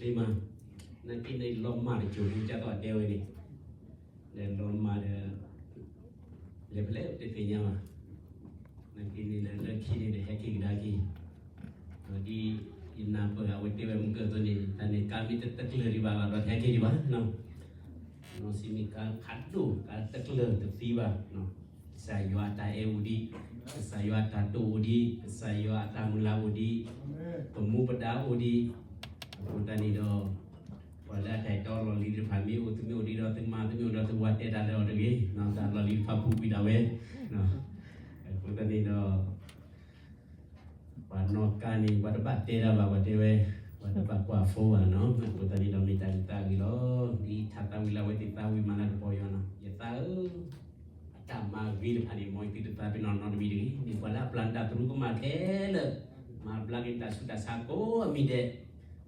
လံမး, နာ်က့န့ၣ်လီၤမၢ်တစိၤဖိ ကၢ်သိးအတဲဝဲန့ၣ်, ဒီးလီၤမၢ်ဒီး လဲၤဖဲလဲၣ်တသ့ၣ်ညါဘၣ်. နာ်က့န့ၣ်ဒီးလၢခံန့ၣ်ဒီး ဟဲက့ၤကဒါက့ၤ, ဒ်ယနၢ်ပၢၢ်အဝဲတဲဝဲမုၢ်ကၢၢ်အသိးန့ၣ် တၢ်န့ၣ်ကါမ့ၢ်တတကျၢၤဒံးဘၣ်လီၤဒီး တဟဲက့ၤဒံးဘၣ်နီၤ. နီၢ်စံးမ့ၢ်ကါဖးဒိၣ် ကါတကျၢၤတသံဘၣ်, ကစၢ်ယွၤအတၢ်အဲၣ်အိၣ်ဒံး, ကစၢ်ယွၤအတၢ်တိာ်အိၣ်ဒံး, ကစၢ်ယွၤအတၢ်မုၢ်လၢ်အိၣ်ဒံး, ပမူပဒါအိၣ်ဒံး, အဃိသတးန့ၣ်ဒီး ပှၤလၢအတၢ်အဲၣ်တီလီၢ်လံၤတဖၣ် မ့ၢ်အိၣ်သုမ့ၢ်အိၣ်ဒံးဒီးသုမါ သုမ့ၢ်အိၣ်ဒီးသုဝၤ တဲတၢ်လၢအီၤတဂ့ၤ, တၢ်လီၢ်လံၤတဖၣ်ပူၤကွံာ်ဒၣ်ဝဲ, အဃိသတးန့ၣ်ဒီး ပှၤနီၢ်ကါန့ၣ် ပှၤတဘၣ်တဲတၢ်ဘၣ် ပှၤတဲဝဲ, ပှၤတဘၣ်ကွၢ်ဖိဘၣ်နီၤ. အဃိသတးန့ၣ်ဒီး မ့ၢ်တၢ်ဂ့ၤသးဂ့ၤလီၤ. ဒ်ထးသးဝံၤလၢအဝဲသ့ၣ်သးဝံၤမၤလၤကပီၤယွၤနီၤ, ယသးဧၢ, အတၢ်မၤဂ့ၤတဖၣ်န့ၣ် မ်ယသုတသးပ့ၤနီၣ်နီတမံၤတဂ့ၤ. မ့ၢ်ပှၤလၢအပျၢ်နတၢ်သရူးကမၣ်ခဲလၢာ်, မၤဘျါက့ၤနတၢ်ဆူးတၢ်ဆါကိးအမံၤဒဲး,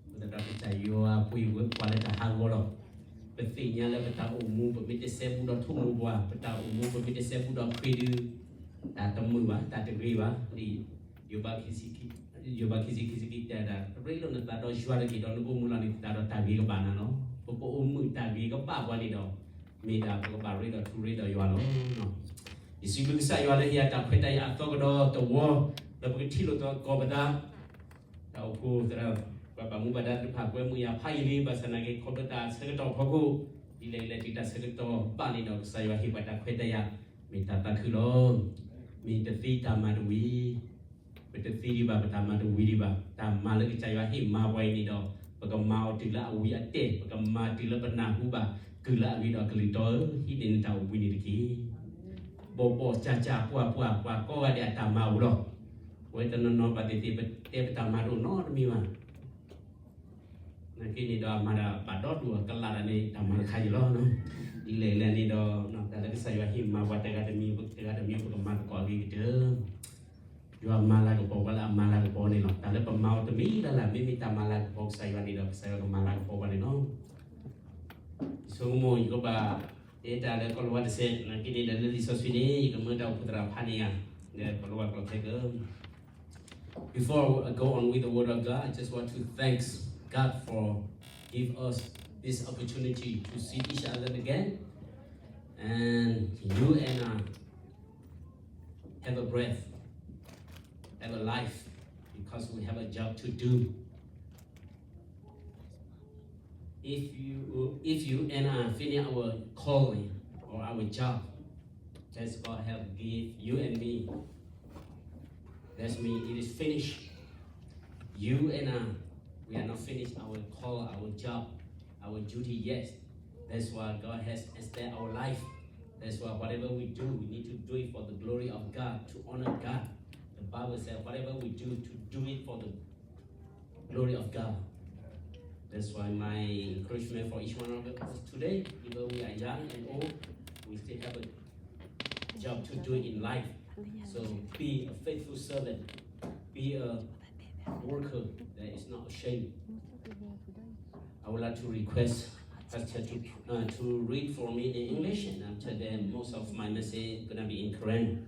အဃိသတးဒီး ကစၢ်ယွၤပှ့ၤဝဲပှၤလၢတၢ်ဟးဂီၤလီၤ. ပသ့ၣ်ညါလၢပတၢ်အိၣ်မူ ပမ့ၢ်တစဲဘူးဒီးထိၣ်မိၢ်ပှၢ်, ပတၢ်အိၣ်မူ ပမ့ၢ်တစဲဘူးဒီးခရံာ်ဒုး, တၢ်တမုာ်ဘၣ်, တၢ်တဂ့ၤဘၣ်. ဒ်ယိၤဘး ယိၤဘးခံဆံခံဆံခံတဲဒၣ်, ရ့လိာ်နသးဒီးယွၤတက့ၢ်, ဒီးနကအိၣ်မုာ်လီၤနသးဒီးတၢ်ဂ့ၤကဘၣ်နၤလီၤ. ပကအိၣ်မုာ်တၢ်ဂ့ၤကဘၣ်ပှၤန့ၣ်ဒီး, မ့ၢ်ဒၣ်ပကဘၣ်ရ့ဒီးထူရ့ဒီးယွၤလီၤ. ယစံးဘျုးကစၢ်ယွၤလၢဟ့ၣ်ယၤတၢ်ခွဲးတၢ်ယာ်အသီကဒီးတဝီ, လၢပကထံၣ်လိာ်သကိးပသး တၢ်အိၣ်ဖှိၣ်သရၣ်, ပှၤဘၣ်မူဘၣ်ဒါသ့ၣ်တဖၣ် ကွဲမုာ်ယၤဖးယံာ်လံ, ဘၣ်ဆၣ်သနာ်က့ ခီဖျိတၢ်ဆၢကတီၢ်အဖီခိၣ်, ဒ်လဲၣ်လဲၣ် တုၤတၢ်ဆၢကတီၢ်ဘၣ်န့ၣ်ဒီး ကစၢ်ယွၤဟ့ၣ်ပှၤတၢ်ခွဲးတၢ်ယာ်, မ့ၢ်တၢ်သးခုလီၤ. မ့ၢ်တသ့တၢ်မၤတဝံၤ, ပတသ့ဒံးဘၣ်, ပတၢ်မၤတဝံၤဒံးဘၣ်. တၢ်မၤလၢကစၢ်ယွၤဟ့ၣ်မၤပှၤအံၤန့ၣ်ဒီး, ပကမၤအီၤတုၤလၢအဝံၤအတဲာ်, ပကမၤတုၤလၢပနၢ်ဟူဘၣ်, ကုၢ်လၢအဂ့ၤဒီးကလုၢ်တီဧၢ, ဟံးန့ၢ်နတၢ်အိၣ်ဘှံးနံၤတက့ၢ်. ဘီၣ်ဘီၣ်စၢ်စၢ် ပှၢ်ပှၢ် ပှၤကိးဂၤဒဲးအတၢ်မၤအိၣ်လီၤ. ပဝဲတနီၤနီၤဘၣ်သ့ၣ်သ့ၣ် ပတဲပတၢ်မၤတအိၣ်နီတမံၤဘၣ်. နာ်က့န့ၣ်ဒီး အမၤတၢ်ဘၣ်ဒီဒိၣ်အကလးတၢ်န့ၣ် တၢ်မၤတခါအံၤလီၤ. ဒ်လဲၣ်လဲၣ်န့ၣ်ဒီး တၢ်လၢကစၢ်ယွၤဟ့ၣ်မၤပှၤတဂၤတမံၤတဂၤတမံၤ ပကမၤသကိးအဂ့ၤကတၢၢ်. ယွၤမၤလၤကပီၤပှၤလၢအမၤလၤကပီၤန့ၣ်လီၤ. တၢ်လၢပမၤအီၤတမံၤလၢ်လၢ် မ့မ့ၢ်တၢ်မၤလၤကပီၤကစၢ်ယွၤန့ၣ်ဒီး ကစၢ်ယွၤကမၤလၤကပီၤပှၤန့ၣ်လီၤ. ယဆိကမိၣ် ယကဘၣ် တဲတၢ်လၢကီၢ်လၤဝါတစဲး နာ်က့န့ၣ်ဒီး လၢလံာ်စီဆှံန့ၣ် ယကမၢတၢ်အိၣ်ဖှိၣ်သရၣ်ဖးန့ၢ်ယၤ လၢကီၢ်လၤဝါကျိာ်ခဲကၢ Before I go on with the word of God, I just want to thank God for give us this opportunity to see each other again. And you and I have a breath, have a life, because we have a job to do. If you, if you and I finish our calling or our job, that's God have give you and me. That's mean it is finished. You and I, we are not finished our call, our job, our duty yet. That's why God has extended our life. That's why whatever we do, we need to do it for the glory of God, to honor God. The Bible says, whatever we do, to do it for the glory of God. That's why my encouragement for each one of us today, even we are young and old, we still have a job to do in life. So be a faithful servant, be a worker that is not ashamed. I would like to request Pastor to, uh, to read for me in English, and after that, most of my message gonna be in Karen.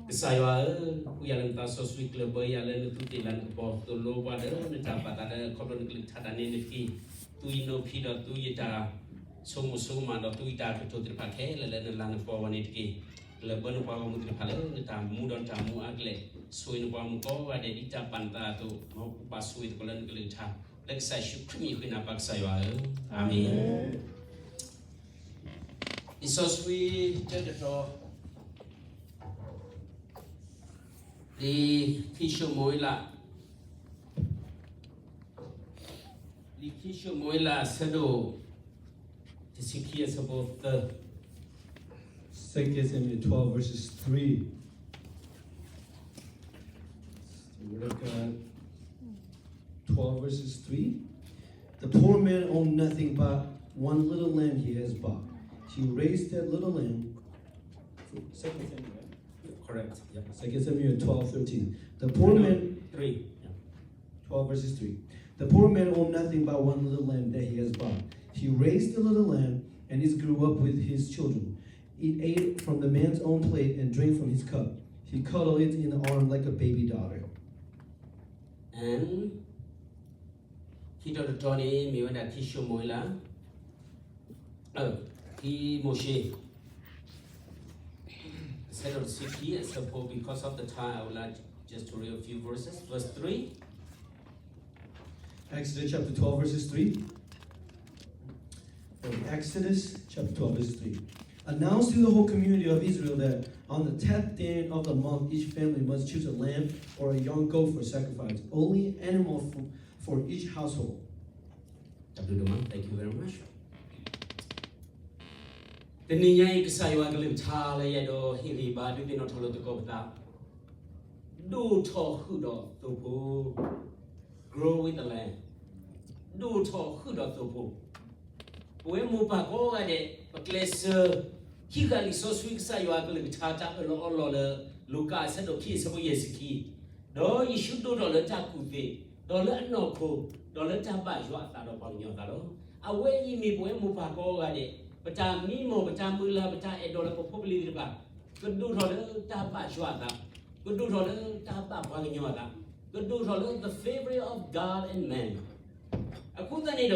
ကစၢ်ယွၤဧၢ, ဃုယၤလၢနသးစီဆှံ ကျၢၢ်ဘၢယၤလၢနသူးသ့ၣ်လၤနကပီၤ, သိၣ်လိပှၤလၢနတၢ်ပာ်သးလၢ ခီဖျိနကလုၢ်ကထါတၢ်န့ၣ်နက့ၢ်, သူယနီၤဖံးဒီးသူယတၢ်ဆိကမိၣ်ဆိကမးဒီး သူယတၢ်ကတိၤသ့ၣ်တဖၣ်ခဲလၢာ်လၢနလၤနကပီၤဝဲန့ၣ်တက့ၢ်. ကျၢၢ်ဘၢနပှၤဂီၢ်မုၢ်သ့ၣ်တဖၣ်လၢနတၢ်မူဒီးနတၢ်မူအါကလဲာ်, ဆိၣ်ဂ့ၤနပှၤဂီၢ်မုၢ်ကိးဂၤဒဲး ဒ်တၢ်ပာ်နသးအသိး, မ်ပကပာ်ဆိၣ်ဂ့ၤသကိးလၢနကလုၢ်ကထါ, လၢကစၢ်ယ့ၣ်ၡူးခရံာ်မံၤဃ့နၤပၢ်ကစၢ်ယွၤဧၢ, အၤမ့ၣ်. လံာ်စီဆှံတၢတတီၤ, လံာ်ခံၡမူၤအ့လး, လံာ်ခံၡမူၤအ့လး အဆၢဒိၣ်တဆံခံ အဆၢဖိသၢ. Second Samuel twelve, verses three. The word of God, twelve, verses three. The poor man owned nothing but one little lamb he has bought. He raised that little lamb. Second Samuel, right? Yeah, correct. Yeah. Second Samuel twelve thirteen. The poor man, three. Yeah. Twelve, verses three. The poor man owned nothing but one little lamb that he has bought. He raised the little lamb, and it grew up with his children. It ate from the man's own plate and drank from his cup. He cuddled it in the arm like a baby daughter. And ခံတီၤတတီၤန့ၣ် မ့ၢ်ဝဲဒၣ်ခံၡမူၤအ့လး, ခံမိၤၡ့, အဆၢဒိၣ်တဆံခံ, အဆၢဖိ, because of the time, I would like just to read a few verses. Verse three. Exodus chapter twelve, verses three. Exodus chapter twelve, verses three. Announce to the whole community of Israel that on the tenth day of the month, each family must choose a lamb or a young goat for sacrifice, only animal for, for each household. Thank you very much. တနံၤညါအံၤ ကစၢ်ယွၤအကလုၢ်ကထါလၢယအဲၣ်ဒိးဟ့ၣ်ဂံၢ်ဘါ ဒုးသ့ၣ်နီၣ်ထီၣ်လိာ်သကိးပသး, ဒိၣ်ထီၣ်ဃုာ်ဒီးသိဖိ, Grow with the Lamb, ဒိၣ်ထီၣ်ဃုာ်ဒီးသိဖိ. ပဝဲမိၢ်ပၢ်ကိးဂၤဒဲး ပကျဲးစၢး ဟံးဃာ်လံာ်စီဆှံကစၢ်ယွၤအကလုၢ်ကထါ တၢ်အၢၣ်လီၤအီလီၤလၢ လူၤကၣ်အဆၢဒိၣ်ခံ အဆၢဖိယဲၢ်ဆံခံ, ဒီးယ့ၣ်ၡူးဒိၣ်ထီၣ်လၢတၢ်ကူၣ်သ့, ဒီးလၢအနီၢ်ခိ, ဒီးလၢတၢ်ဘၣ်ယွၤအသးဒီးပှၤကညီအသးလီၤ. အဝဲအံၤမ့ၢ်ပဝဲမိၢ်ပၢ်ကိးဂၤဒဲး ပတၢ်မံမီၢ် ပတၢ်မုၢ်လၢ် ပတၢ်အဲၣ်ဒိးလၢပဖိပလံၤသ့ၣ်တဖၣ်, ကဒိၣ်ထီၣ်လၢတၢ်ဘၣ်ယွၤအသး, ကဒိၣ်ထီၣ်လၢတၢ်ဘၣ်ပှၤကညီအသး, ကဒိၣ်ထီၣ်လၢ the favor of God and man. အဃိသတးန့ၣ်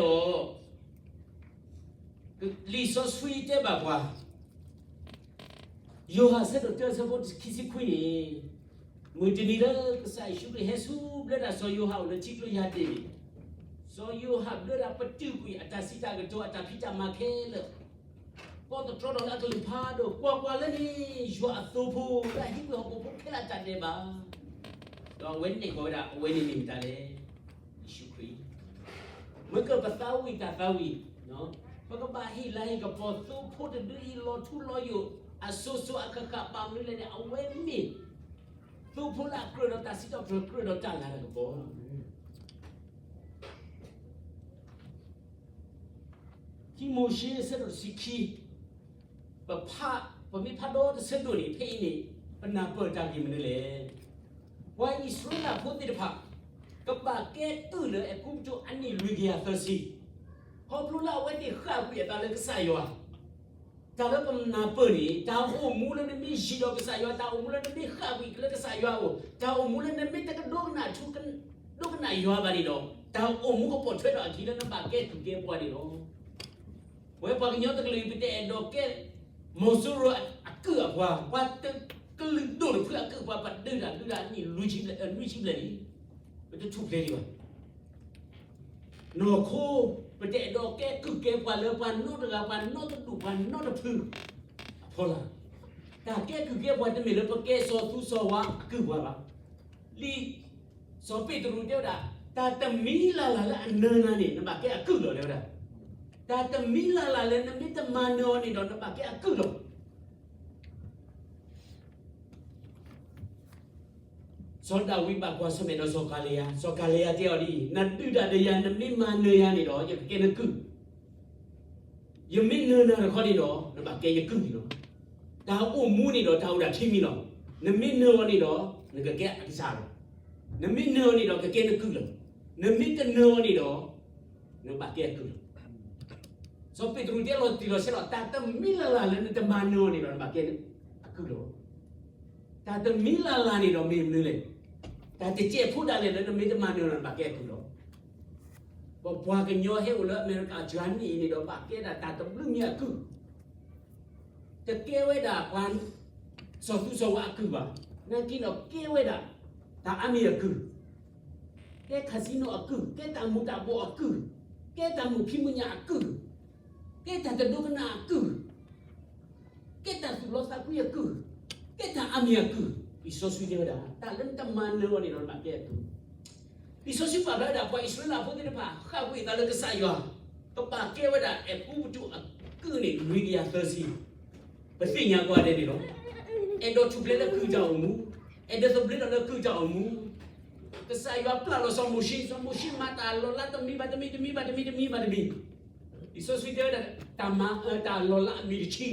ဒီး လံာ်စီဆှံတဲဘၣ်ပှၤ, ယိၤဟၣ်အဆၢဒိၣ်တၢ အဆၢဖိခံဆံခွံန့ၣ်, မုၢ်တနံၤလၢကစၢ်ယ့ၣ်ၡူးခရံာ်ဟဲဆူဘျၢတၢ် စီၤယိၤဟၣ်အိၣ်လၢထံကျိယၤဒ့ၣ်န့ၣ်, စီၤယိၤဟၣ်ဘျၢတၢ်ပတုာ်ကွံာ်အတၢ်စံးတၢ်ကတိၤ အတၢ်ဖံးတၢ်မၤခဲလၢာ်, ကိးသတြီထီၣ်လၢအကလုၢ်ဖးဒိၣ်, ကွၢ်ကွၢ်လၢန့ၣ် ယွၤအသိဖိလၢအဟံးကွံာ်ဟီၣ်ခိၣ်ဖိခဲလၢာ်အတၢ်ဒဲးဘး, ဒီးအဝဲန့ၣ်ကိးဝဲဒၣ် အဝဲန့ၣ်မ့ၢ်မတၤလဲၣ်. ယ့ၣ်ၡူးခရံာ်. မ့ၢ်ကပသးဝံၣ်တၢ်သးဝံၣ်, ပကဘၣ်ဟ့ၣ်လၤဟ့ၣ်ကပီၤ သိဖိတဒုအံၤ လီၤထူလီၤယိာ် အစိၤစိၤအဃၣ်ဃၣ် ဘၣ်မနုၤလဲၣ်န့ၣ် အဝဲမ့ၢ်သိဖိလၢအကြၢးဒီးတၢ်စံးထီၣ်ပတြၢၤ ကြၢးဒီးတၢ်လၤတၢ်ကပီၤ. ခံမိၤၡ့ အဆၢဒိၣ်တဆံခံ, ပဖး, ပမ့ၢ်ဖးဒီတဆၢဒိၣ်န့ၣ် ဖဲအံၤန့ၣ် ပနၢ်ပၢၢ်တၢ်ဂ့ၢ်မနုၤလဲၣ်. ပှၤအံၣ်စရ့လးဖိသ့ၣ်တဖၣ် ကဘၣ်ကဲကုၢ်လၢအဲၤကူပတူးအနံၣ်လွံၢ်ကယၤသၢဆံ, ခီဖျိလၢအဝဲသ့ၣ်ဃၣ်ကွံာ်အသးလၢကစၢ်ယွၤ, တၢ်လၢပနၢ်ပၢၢ်န့ၣ် တၢ်အိၣ်မူလၢနမ့ၢ်ယံၤဒီးကစၢ်ယွၤ, တၢ်အိၣ်မူလၢနမ့ၢ်ဃၣ်ကွံာ်လၢကစၢ်ယွၤအအိၣ်, တၢ်အိၣ်မူလၢနမ့ၢ်တကဒိကနၣ်ထူ ဒိကနၣ်ယွၤဘၣ်န့ၣ်ဒီး တၢ်အိၣ်မူကပိာ်ထွဲထီၣ်အခံလၢနဘၣ်ကဲကုၢ်ကဲပှၤန့ၣ်လီၤ. ပဝဲပှၤကညီတကလုာ်အံၤ ပတအဲၣ်ဒိးကဲ မီၤစိရိၤအကုၢ်အပှၤ, ပှၤတကလုာ်ဒိၣ်တဖုအကုၢ်အပှၤ, ပဒုးတၢ်ဒုးတၢ်အနံၣ်လွံၢ်ဆံဘျဲၣ်, နွံဆံဘျဲၣ်န့ၣ်, ပတထူၣ်ဖျဲးဒံးဘၣ်. နီၢ်ခိ, ပတအဲၣ်ဒိးကဲကုၢ်ကဲပှၤလၢပှၤနီတဂၤ, ပှၤနီတဒူၣ်, ပှၤနီတဖုအဖီလာ်. တၢ်ကဲကုၢ်ကဲပှၤတမ့ၢ်လၢပကဲစီၤသူစီၤဝါအကုၢ်ပှၤဘၣ်. လံာ်စီၤပ့းတရူးတဲဝဲဒၣ်, တၢ်တမံၤလၢ်လၢ်လၢအနၢၤနၤန့ၣ် နဘၣ်ကဲအကုၢ်လီၤ တဲဝဲဒၣ်. တၢ်တမံၤလၢ်လၢ်လၢနမ့ၢ်တမၤနၢၤအီၤန့ၣ်ဒီး နဘၣ်ကဲအကုၢ်လီၤ. စီၤဒၤဝံးဘၣ်ကွၢ်ဆၢၣ်မဲာ်ဒီးစီၤကၤလံယၤ, စီၤကၤလံယၤတဲအီၤဒ်အံၤ, နဒုးတၢ်ဒီးယၤ နမ့ၢ်မၤနၢၤယၤန့ၣ်ဒီး ယကကဲနကုၢ်, ယမ့ၢ်နၢၤနၤတခီန့ၣ်ဒီး နဘၣ်ကဲယကုၢ်န့ၣ်လီၤ. တၢ်အိၣ်မူန့ၣ်ဒီးတၢ်အိၣ်ဒၣ်ခံမံၤလီၤ. နမ့ၢ်နၢၤအီၤန့ၣ်ဒီး နကကဲအကစၢ်လီၤ. နမ့ၢ်နၢၤအီၤန့ၣ်ဒီး ကကဲနကုၢ်လီၤ. နမ့ၢ်တနၢၤအီၤန့ၣ်ဒီး နဘၣ်ကဲအကုၢ်လီၤ. စီၤပ့းတရူးတဲလီၤတံၢ်လီၤဆဲးလီၤ, တၢ်တမံၤလၢ်လၢ်လၢနတမၤနၢၤအီၤန့ၣ်ဒီး နဘၣ်ကဲအကုၢ်လီၤ. တၢ်တမံၤလၢ်လၢ်န့ၣ်ဒီးမ့ၢ်မနုၤလဲၣ်. တၢ်တစဲးဖိဒၣ်လဲာ်လၢနမ့ၢ်တမၤနၢၤအီၤ နဘၣ်ကဲအကုၢ်လီၤ. ပပှၤကညီဟဲအိၣ်လၢအမဲရကၤ ကၠၤနံၣ်အံၤန့ၣ်ဒီး ဘၣ်ကဲဒၣ်တၢ်တဘျုးမံၤအကုၢ်, တကဲဝဲဒၣ်ပှၤစီၤသူစီၤဝါအကုၢ်ဘၣ်. နာ်က့ဒီးကဲဝဲဒၣ် တၢ်အါမံၤအကုၢ်, ကဲ casino အကုၢ်, ကဲတၢ်မူၤတၢ်ဘှီးအကုၢ်, ကဲတၢ်မုာ်ဖံးမုာ်ညၣ်အကုၢ်, ကဲတၢ်တဒိကနၣ်အကုၢ်, ကဲတၢ်သူၣ်လီသးကွံအကုၢ်, ကဲတၢ်အါမံၤအကုၢ်. လံာ်စီဆှံတဲဝဲဒၣ် တၢ်လၢနတမၤနၢၤအီၤန့ၣ်ဒီး နဘၣ်ကဲအကုၢ်. လံာ်စီဆှံပာ်ဖျါဝဲဒၣ် ပှၤအံၣ်စရ့လးဖိသ့ၣ်တဖၣ် ဃၣ်ကွံာ်အသးလၢကစၢ်ယွၤ, ကဘၣ်ကဲဝဲဒၣ်အဲၤကူပတူးအကုၢ်န့ၣ် လွံၢ်ကယၤသၢဆံ. ပသ့ၣ်ညါကိးဂၤဒဲးန့ၣ်လီၤ. အဲၣ်ဒိးထူၣ်ဖျဲးလၢကုၢ်တၢ်အိၣ်မူ, အဲၣ်ဒိးသဘျ့ဒီးလၢကုၢ်တၢ်အိၣ်မူ, ကစၢ်ယွၤပျၢ်လီၤစီၤမိၤၡ့, စီၤမိၤၡ့မၤတၢ်လီၤလးတမံၤဘၣ်တမံၤ, တမံၤဘၣ်တမံၤ, တမံၤဘၣ်တမံၤ. လံာ်စီဆှံတဲဝဲဒၣ် တၢ်မၤအၢတၢ်လီၤလးအမံၤတဆံ,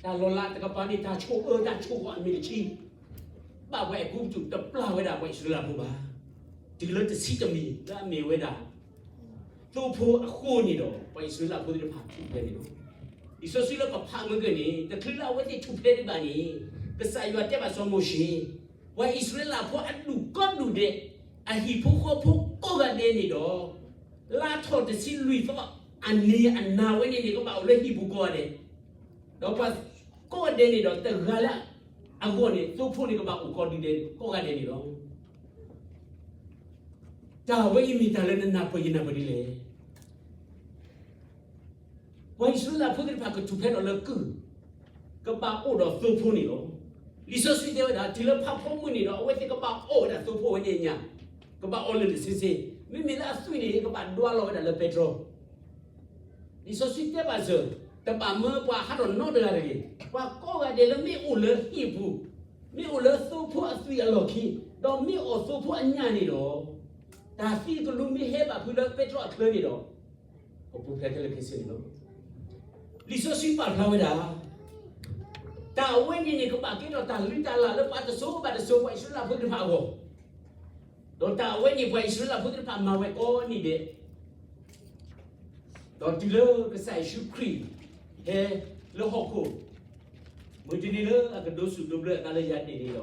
တၢ်လီၤလးတကပၤန့ၣ် တၢ်ဆိၣ်အၢတၢ်ဆိၣ်ဂီၤအမံၤတဆံ, ဘၣ်ပှၤအဲၤကူပတူးတပျၢ်ဝဲဒၣ်ပှၤအံၣ်စရ့လးဖိဘၣ်. တုၤလၢတဆံတမံၤ လၢအမ့ၢ်ဝဲဒၣ် သိဖိအဃိန့ၣ်ဒီး ပှၤအံၣ်စရ့လးဖိသ့ၣ်တဖၣ်ထူၣ်ဖျဲးန့ၣ်လီၤ. လံာ်စီဆှံလၢပဖးမုၢ်ကၢၢ်န့ၣ် တချုးလၢအဝဲသ့ၣ်ထူၣ်ဖျဲးဒံးဘၣ်န့ၣ် ကစၢ်ယွၤတဲဘၣ်စီၤမိၤၡ့, ပှၤအံၣ်စရ့လးဖိအဒူၣ်ကိးဒူၣ်ဒဲး, အဟံၣ်ဖိဃီဖိကိးဂၤဒဲးန့ၣ်ဒီး လါထီၣ်တဆံလွံၢ်သီအနံၤအနၤဝဲန့ၣ်န့ၣ် ကဘၣ်အိၣ်လၢဟံၣ်ပူၤကိးဂၤဒဲး, ဒီးပှၤကိးဂၤဒဲးန့ၣ်ဒီး တဂၤလၢအဂီၢ်န့ၣ် သိဖိန့ၣ်ကဘၣ်အိၣ်ကိးဒဲးကိးဂၤဒဲးန့ၣ်လီၤ. တၢ်ဝဲအံၤမ့ၢ်တၢ်လၢနနၢ်ပၢၢ်ယနၢ်ပၢၢ်ဒ်လဲၣ်. ပှၤအံၣ်စရ့လးဖိသ့ၣ်တဖၣ်ကထူၣ်ဖျဲးဒီးလၢကုၢ်, ကဘၣ်အိၣ်ဒီးသိဖိန့ၣ်လီၤ. လံာ်စီဆှံတဲဝဲဒၣ် တုၤလၢဖးဖီမုၢ်န့ၣ်ဒီး အဝဲသ့ၣ်ကဘၣ်အီၣ်ဝဲဒၣ်သိဖိအဝဲန့ၣ်ညါ, ကဘၣ်အီၣ်လၢာ်လၢာ်ဆ့ဆ့, မ့မ့ၢ်လၢအသွံၣ်န့ၣ် ကဘၣ်ဒွးလီၤဝဲဒၣ်လၢပဲတြီ လံာ်စီဆှံတဲဘၣ်စၢၤ, တဘၣ်မၢပှၤဟးထီၣ်နီတဂၤတဂ့ၤ. ပှၤကိးဂၤဒဲးလၢမ့ၢ်အိၣ်လၢဟံၣ်ပူၤ, မ့ၢ်အိၣ်လၢသိဖိအသွံၣ်အလီၢ်ခံ, ဒီးမ့ၢ်အီၣ်သိဖိအညၣ်န့ၣ်ဒီး, တၢ်သံကလူးမ့ၢ်ဟဲဘၣ်ဖုးလၢပဲတြီအချၢန့ၣ်ဒီး, ကပူၤဖျဲးခဲလၢာ်ခဲဆ့န့ၣ်လီၤ. လံာ်စီဆှံပာ်ဖျါဝဲဒၣ် တၢ်အဝဲန့ၣ်န့ၣ် ကဘၣ်ကဲထီၣ်တၢ်လုၢ်တၢ်လၢ်လၢပှၤတစိၤဘၣ်တစိၤ ပှၤအံၣ်စရ့လးဖိသ့ၣ်တဖၣ်အဂီၢ်, ဒီးတၢ်အဝဲန့ၣ် ပှၤအံၣ်စရ့လးဖိသ့ၣ်တဖၣ်မၤဝဲကိးနံၤဒဲး, ဒီးတုၤလၢကစၢ်ယ့ၣ်ၡူးခရံာ်ဟဲလၢဟီၣ်ခိၣ်, မုၢ်တနံၤလၢအကဒိးဆူၣ်ဒိးဘျၢအသးလၢယၤန့ၣ်န့ၣ်ဒီး,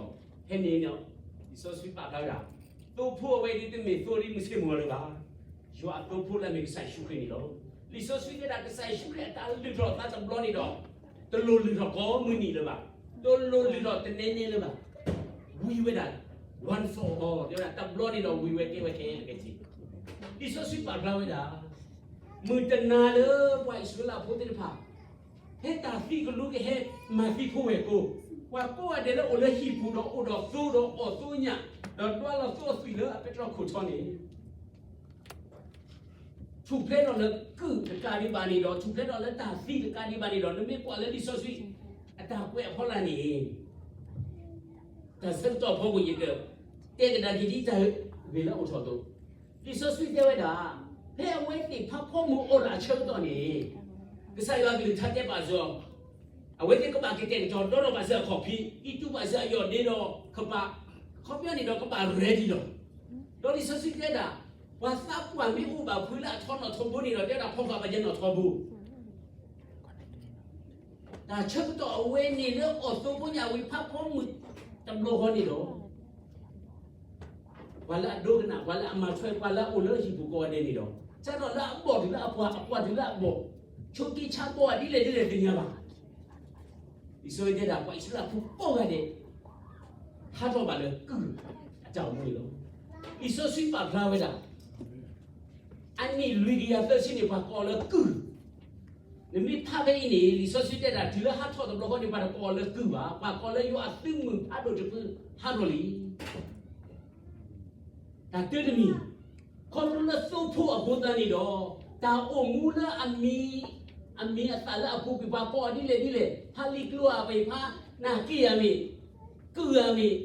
ဖဲန့ၣ်န့ၣ် လံာ်စီဆှံပာ်ဖျါဝဲဒၣ်, သိဖိအဝဲဒၣ်တမ့ၢ်သိဒ်မုၢ်ဆ့ၣ်မုၢ်ဂီၤလၢၤဘၣ်, ယွၤအသိဖိလၢအမ့ၢ်ကစၢ်ယ့ၣ်ၡူးခရံာ်န့ၣ်လီၤ. လံာ်စီဆှံတဲဒၣ် ကစၢ်ယ့ၣ်ၡူးခရံာ်အတၢ်လုၢ်ထီၣ်အသးတဘျီန့ၣ်ဒီး, တလိၣ်လုၢ်ထီၣ်ကိးမုၢ်နံၤလၢၤဘၣ်, တလိၣ်လုၢ်ထီၣ်တနဲနဲလၢၤဘၣ်, ဝံၤဝဲဒၣ် once for all တဲဝဲဒၣ် တဘျီန့ၣ်ဒီးဝံၤဝဲကဲဝဲခဲလၢာ်ခဲဆ့, လံာ်စီဆှံပာ်ဖျါဝဲဒၣ်, မုၢ်တနၤလၢပှၤအံၣ်စရ့လးဖိသ့ၣ်တဖၣ် ဖဲတၢ်သံကလူးကဟဲမၤသံဖိဝဲၢ်ကိာ်, ပှၤကိးဂၤဒဲးလၢအိၣ်လၢဟံၣ်ပူၤဒီးအိၣ်ဒီးသိဒီးအီၣ်သိညၣ်, ဒီးဒွးလီၤသိအသွံၣ်လၢအပဲတြီခိၣ်ထံးန့ၣ် ထူၣ်ဖျဲးထီၣ်လၢကုၢ်တကးဒံးဘၣ်န့ၣ်ဒီး ထူၣ်ဖျဲးထီၣ်လၢတၢ်သံတကးဒံးဘၣ်န့ၣ်ဒီး နမ့ၢ်ကွၢ်လၢလံာ်စီဆှံအတၢ်ကွဲးအဖီလာ်န့ၣ်, တၢ်ဆၢကတီၢ်ဖီခိၣ် ယကတဲကဒါက့ၤဒ်တၢ်ဂ့ၢ်လၢအအိၣ်ထီၣ်အသိး, လံာ်စီဆှံတဲဝဲဒၣ်, ဖဲအဝဲသ့ၣ်ဖးဖီမုၢ်အိၣ်လၢအဆၢကတီၢ်န့ၣ်, ကစၢ်ယွၤအကလုၢ်ကထါတဲဘၣ်စၢၤ, အဝဲသ့ၣ်ကဘၣ်ကတဲာ်ကတီၤဒီးဘၣ်စၢၤအခီၣ်ဖံး, အံးတူးဘၣ်စၢၤအယီၢ်ဒ့ဒီးကပၤ, အခီပညီန့ၣ်ဒီးကဘၣ် ready လီၤ. ဒီးလံာ်စီဆှံတဲဒၣ်, ပှၤသးပှၢ်မ့ၢ်အိၣ်ဘၣ်ဖုးလၢအထီနီၣ်ထီဘိန့ၣ်ဒီး တဲဝဲဒၣ်ဖီကီၢ်ဘၣ်ယဲနီၣ်ထီဘိ တၢ်ဆၢကတီၢ်အဝဲန့ၣ်လၢအီၣ်သိဖိညၣ်ဝံၤဖးဖီမုၢ်တဘျီဃီန့ၣ်ဒီး, ပှၤလၢအဒိကနၣ် ပှၤလၢအမၤထွဲ ပှၤလၢအအိၣ်လၢဟံၣ်ပူၤကိးဂၤဒဲးန့ၣ်ဒီး, စးထီၣ်လၢအဘီၣ်တုၤလၢအပှၤ အပှၤတုၤလၢအဘီၣ်, ဆိးက့ဆါဘီအဒ်လဲၣ်ဒ်လဲၣ်သ့ၣ်ညါဘၣ်. လံာ်စီဆှံတဲဒၣ် ပှၤအံၣ်စရ့လးဖိကိးဂၤဒဲး ဟးထီၣ်ဘၣ်လၢကုၢ်အတၢ်အိၣ်မူန့ၣ်လီၤ. လံာ်စီဆှံပာ်ဖျါဝဲဒၣ် အနံၣ်လွံၢ်ကယၤသၢဆံန့ၣ် ပှၤကိးလၢကုၢ်, နမ့ၢ်ဖးဖဲအံၤန့ၣ် လံာ်စီဆှံတဲဒၣ် တုၤလၢဟးထီၣ်တဘျီဃီန့ၣ် ပှၤတကိးလၢကုၢ်ဘၣ်, ပှၤကိးလၢယွၤအသုးမုၢ်ဖးဒိၣ်တဖုဟးထီၣ်လံ. တၢ်တၢတမံၤ, ခီဖျိလၢသိဖိအဃိသတးန့ၣ်ဒီး, တၢ်အိၣ်မူလၢအမံၤ, အမံၤအသၣ်လၢအပူၤကွံာ် ပှၤကိးအီၤဒ်လဲၣ်ဒ်လဲၣ်, ဖးလံာ်ကျိၤဧါမ့ၢ်, ဖးနၢ်က့ၢ်ဧါမ့ၢ်, ကုၢ်ဧါမ့ၢ်, လံာ်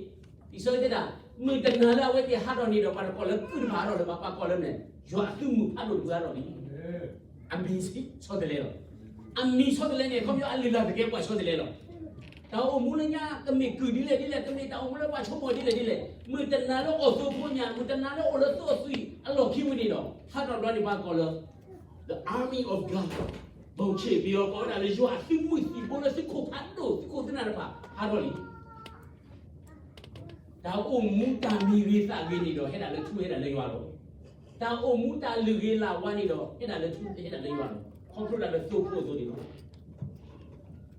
စီဆှံတဲဒၣ်, မုၢ်တနၤလၢအဝဲသ့ၣ်ဟးထီၣ်န့ၣ်ဒီး ပှၤတကိးလၢကုၢ်တဖၣ်ဟးထီၣ်လၢၤဘၣ်, ပှၤကိးလၢမ့ၢ်, ယွၤအသုးမုၢ်ဖးဒိၣ်တဖုဟးထီၣ်လံ. အမံၤဆီတလဲလီၤ. အမံၤဆီတလဲန့ၣ် ခီပညီအလုၢ်အလၢ်သကဲပှၤဆီတလဲလီၤ. တၢ်အိၣ်မူလၢညါ ကမ့ၢ်ကုၢ်ဒ်လဲၣ်ဒ်လဲၣ်, ကမ့ၢ်တၢ်အိၣ်မူလၢပှၤဆိကမိၣ်ဒ်လဲၣ်ဒ်လဲၣ်, မုၢ်တနၤလၢအီၣ်သိဖိညၣ်, မုၢ်တနၤလၢအိၣ်လၢသိအသွံၣ်အလီၢ်ခံဝံၤန့ၣ်ဒီး, ဟးထီၣ်တဘျီန့ၣ် ပှၤကိးလၢ the army of God, ဘီၣ်ဆ့ၣ်ပယီၤကိးဝဲဒၣ်လၢ ယွၤအသုးမုၢ်သံၣ်ဘိလၢသုးခိၣ်ဖးဒိၣ် သုးခိၣ်သုးနၢ်တဖၣ် ဟးထီၣ်လံ. တၢ်အိၣ်မူတၢ်မံၤဂ့ၤသးဂ့ၤန့ၣ်ဒီး ဟဲဒၣ်လၢထူဟဲဒၣ်လၢယွၤလီၤ. တၢ်အိၣ်မူတၢ်လုၢ်ဂ့ၤလၢ်ဝါန့ၣ်ဒီး ဟဲဒၣ်လၢထူဟဲဒၣ်လၢယွၤလီၤ. ခီဖျိဒၣ်လၢသိဖိအသိးန့ၣ်လီၤ.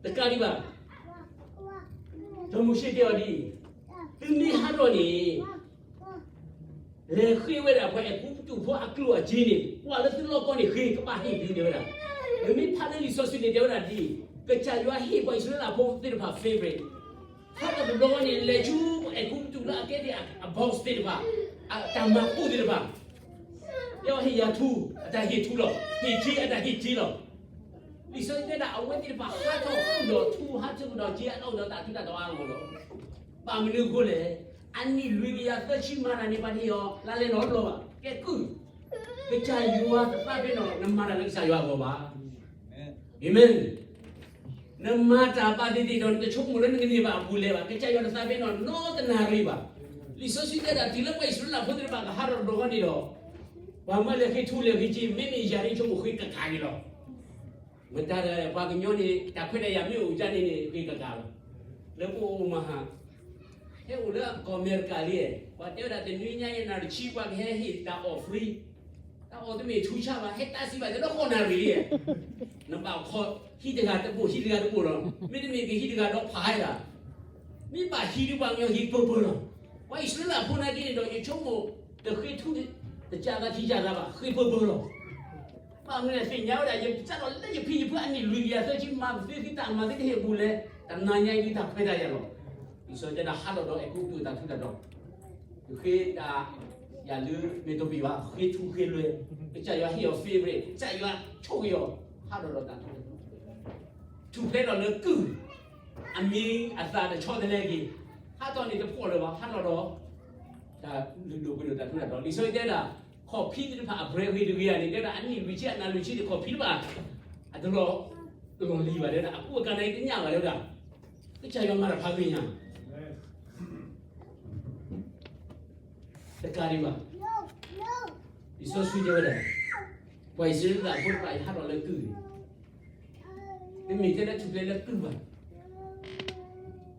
တကးဒံးဘၣ်, စီၤမိၤၡ့တဲအီၤဒ်အံၤ, သုမ့ၢ်ဟးထီၣ်န့ၣ် လဲၤဃ့ဝဲဒၣ်ပှၤအဲၤကူပတူးဖိအကျိၣ်အစ့န့ၣ် ကွၢ်လၢသုလီၢ်ကီၢ်န့ၣ်ဃ့ ကဘၣ်ဟ့ၣ်သုတဲဝဲဒၣ်. နမ့ၢ်ဖးလၢလံာ်စီဆှံန့ၣ် တဲဝဲဒၣ်ဒ်အံၤ, ကစၢ်ယွၤဟ့ၣ်ပှၤအံၣ်စရ့လးဖိသ့ၣ်တဖၣ် favor ဖးထီၣ်တဘျီဃီန့ၣ် လဲၤဆူအဲၤကူပတူးလၢအကဲဒ်အ boss သ့ၣ်တဖၣ်, အတၢ်မၤအိၣ်သ့ၣ်တဖၣ်, တဲအီၤဟ့ၣ်ယၤထူ, အတၢ်ဟ့ၣ်ထူလီၤ, ဟ့ၣ်စ့, အတၢ်ဟ့ၣ်စ့လီၤ. လံာ်စီဆှံတဲဒၣ် အဝဲသ့ၣ်တဖၣ်ဟးထီၣ်အိၣ်ဒီးထူ, ဟးထီၣ်အိၣ်ဒီးစ့, ဟးထီၣ်အိၣ်ဒီးတၢ်ထူးတၢ်တီၤအါဂီၢ်လီၤ. ဘၣ်မနုၤအဃိလဲၣ်, အနံၣ်လွံၢ်ကယၤသၢဆံမၤတၢ်န့ၣ် ပှၤတဟ့ၣ်အီၤလါလဲနီတဘျီဘၣ်, ကဲကုၢ်, ကစၢ်ယွၤတသးပ့ၤနီၣ် နမၤတၢ်လၢကစၢ်ယွၤအဂီၢ်ဘၣ်. အၤမ့ၣ်. နမၤတၢ်ဘၣ်သ့ၣ်သ့ၣ်ဒီး နတဆိကမိၣ်လၢနကန့ၢ်ဘၣ်အပူၤလဲၣ်ဘၣ်, ကစၢ်ယွၤတသးပ့ၤနီၣ်နီတနၤရံၣ်ဘၣ်. လံာ်စီဆှံတဲဒၣ် တုၤလၢပှၤအံၣ်စရ့လးဖိသ့ၣ်တဖၣ်ကဟးထီၣ်တဘျီဃီန့ၣ်ဒီး, ပှၤမၢလဲၤဃ့ထူလဲၤဃ့စ့, မ့မ့ၢ်ယၤဒ်ဆိကမိၣ်ဃ့ကကးက့ၤလီၤ. မတၤဒီး ပှၤကညီန့ၣ် တၢ်ခွဲးတၢ်ယာ်မ့ၢ်အိၣ်ကန့ၣ်န့ၣ် ဃ့ကကးလီၤ. လၢပအိၣ်မဟါ, ဟဲအိၣ်လၢကီၢ်အမဲရကၤလံ, ပှၤတဲဝဲဒၣ်တနွံညါယဲၢ်နၣ်ရံၣ်ဆံ ပှၤကဟဲဟ့ၣ်တၢ်အီၣ် free, တၢ်အီၣ်တမ့ၢ်ထူဆါဘၣ်, ဟဲတၢ်စံးဘၣ်တလၢဃိးနၣ်ရံၣ်လံ. နဘၣ်ခီဟံးတဂၤတဘိၣ် ဟံးတဂၤတဘိၣ်လီၤ. မ့တမ့ၢ်ကဟံးတဂၤဒီးဖးဟဲဒၣ်, မ့ၢ်ဘၣ်ဟံးဒုးပှၤကညီဟံးပၢၢ်ပၢၢ်လီၤ. ပှၤအံၣ်စရ့လးဖိနာ်က့န့ၣ်ဒီး ယဆိကမိၣ် တဃ့ထူတကးသးခံကးသးဘၣ်, ဃ့ပၢၢ်ပၢၢ်လီၤ. ဘၣ်မနုၤသ့ၣ်ညါဝဲဒၣ် ယကစးထီၣ်လၢယဖံးယဖုအနံၣ်လွံၢ်ကယၤသၢဆံ မၤသ့သုတၢ်မၤသ့တဟ့ၣ်အပူၤလဲၣ်, တနၤညါအံၤဒုးတၢ်ခွဲးတၢ်ယာ်လီၤ. လံာ်စီဆှံတဲဒၣ်ဟးထီၣ်ဒီးအဲၤကူပတူးအတၢ်ထူးတၢ်တီၤ, ဃ့တၢ် ယၤလၢမ့ၢ်တဘ့ၣ်ဘၣ် ဃ့ထူဃ့လွဲၢ်, ကစၢ်ယွၤဟ့ၣ်အီၤ favorite, ကစၢ်ယွၤဆိၣ်ဂ့ၤအီၤ, ဟးထီၣ်ဒီးတၢ်ထူးတၢ်တီၤ, ထူၣ်ဖျဲးထီၣ်လၢကုၢ်, အမံၤအသၣ်တဆီတလဲက့ၤ, ဟးထီၣ်န့ၣ်တဖှီၣ်လၢၤဘၣ်, ဟးထီၣ်ဒီး တၢ်လုၢ်ဒိၣ်ပှ့ၤဒိၣ်တၢ်ထူးတၢ်တီၤ. လံာ်စီဆှံတဲဒၣ် ခီၣ်ဖံးသ့ၣ်တဖၣ်အပှဲၤဂ့ၤတဂ့ၤဧါန့ၣ် တဲဒၣ်အနံၣ်လွံၢ်ဆံအနၤလွံၢ်ဆံန့ၣ် ခီၣ်ဖံးတဖၣ် အတလီၤလံၤဘၣ်တဲဒၣ် အကူအကၤန့ၣ်တညၣ်ဘၣ်တဲဝဲဒၣ်, ကစၢ်ယွၤမၤတၢ်ဖးဂ့ၤညါ တကးဒံးဘၣ်, လံာ်စီဆှံတဲဝဲဒၣ်, ပှၤအံၣ်စရ့လးဖိတဖၣ်အံၤဟးထီၣ်လၢကုၢ်န့ၣ်, တမ့ၢ်ထဲလၢထူၣ်ဖျဲးလၢကုၢ်ဘၣ်,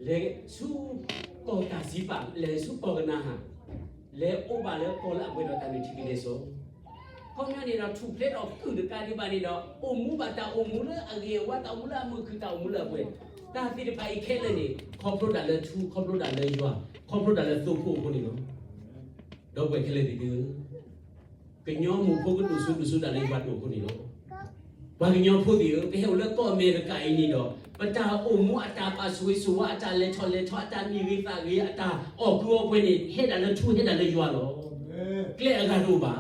လဲၤဆူကီၢ်တၢ်စံးပာ် လဲၤဆူကီၢ်ကနၤအၣ်, လဲၤအိၣ်ဘၣ်လၢကီၢ်လၢအပှဲၤဒီးတၢ်နုၢ်ထံကလဲၤစိး ခီပညီန့ၣ်ဒီး ထူၣ်ဖျဲးထီၣ်ကုၢ်တကးဒံးဘၣ်န့ၣ်ဒီး အိၣ်မူဘၣ်တၢ်အိၣ်မူလၢအဂ့ၤအဝါ တၢ်အိၣ်မူလၢအမုာ်ခုၣ် တၢ်အိၣ်မူလၢအပှဲၤ, တၢ်သ့ၣ်တဖၣ်အံၤခဲလၢာ်န့ၣ် ခီဖျိဒၣ်လၢထူ ခီဖျိဒၣ်လၢယွၤ ခီဖျိဒၣ်လၢသိဖိအဃိန့ၣ်လီၤ. ဒီပုၢ်ဝဲၢ်ခဲလၢာ်သ့ၣ်သုဧၢ, ကညီမိၢ်ဖိကဒိၣ်စိဒိၣ်စိဒၣ်လၢယွၤဒိၣ်အဃိန့ၣ်လီၤ. ပှၤကညီဖိသ့ၣ်ဧၢ, ပဟဲအိၣ်လၢကီၢ်အမဲရကၤအံၤန့ၣ်ဒီး ပတၢ်အိၣ်မူအတၢ်ပာ်ဆိၣ်ဂ့ၤဆိၣ်ဝါ အတၢ်လဲၤထီၣ်လဲၤထီ အတၢ်မံၤဂ့ၤသးဂ့ၤ အတၢ်အီၣ်ကုၢ်အီပှဲၤန့ၣ် ဟဲဒၣ်လၢထူ ဟဲဒၣ်လၢယွၤလီၤ. ကျဲအဂၤတအိၣ်ဘၣ်.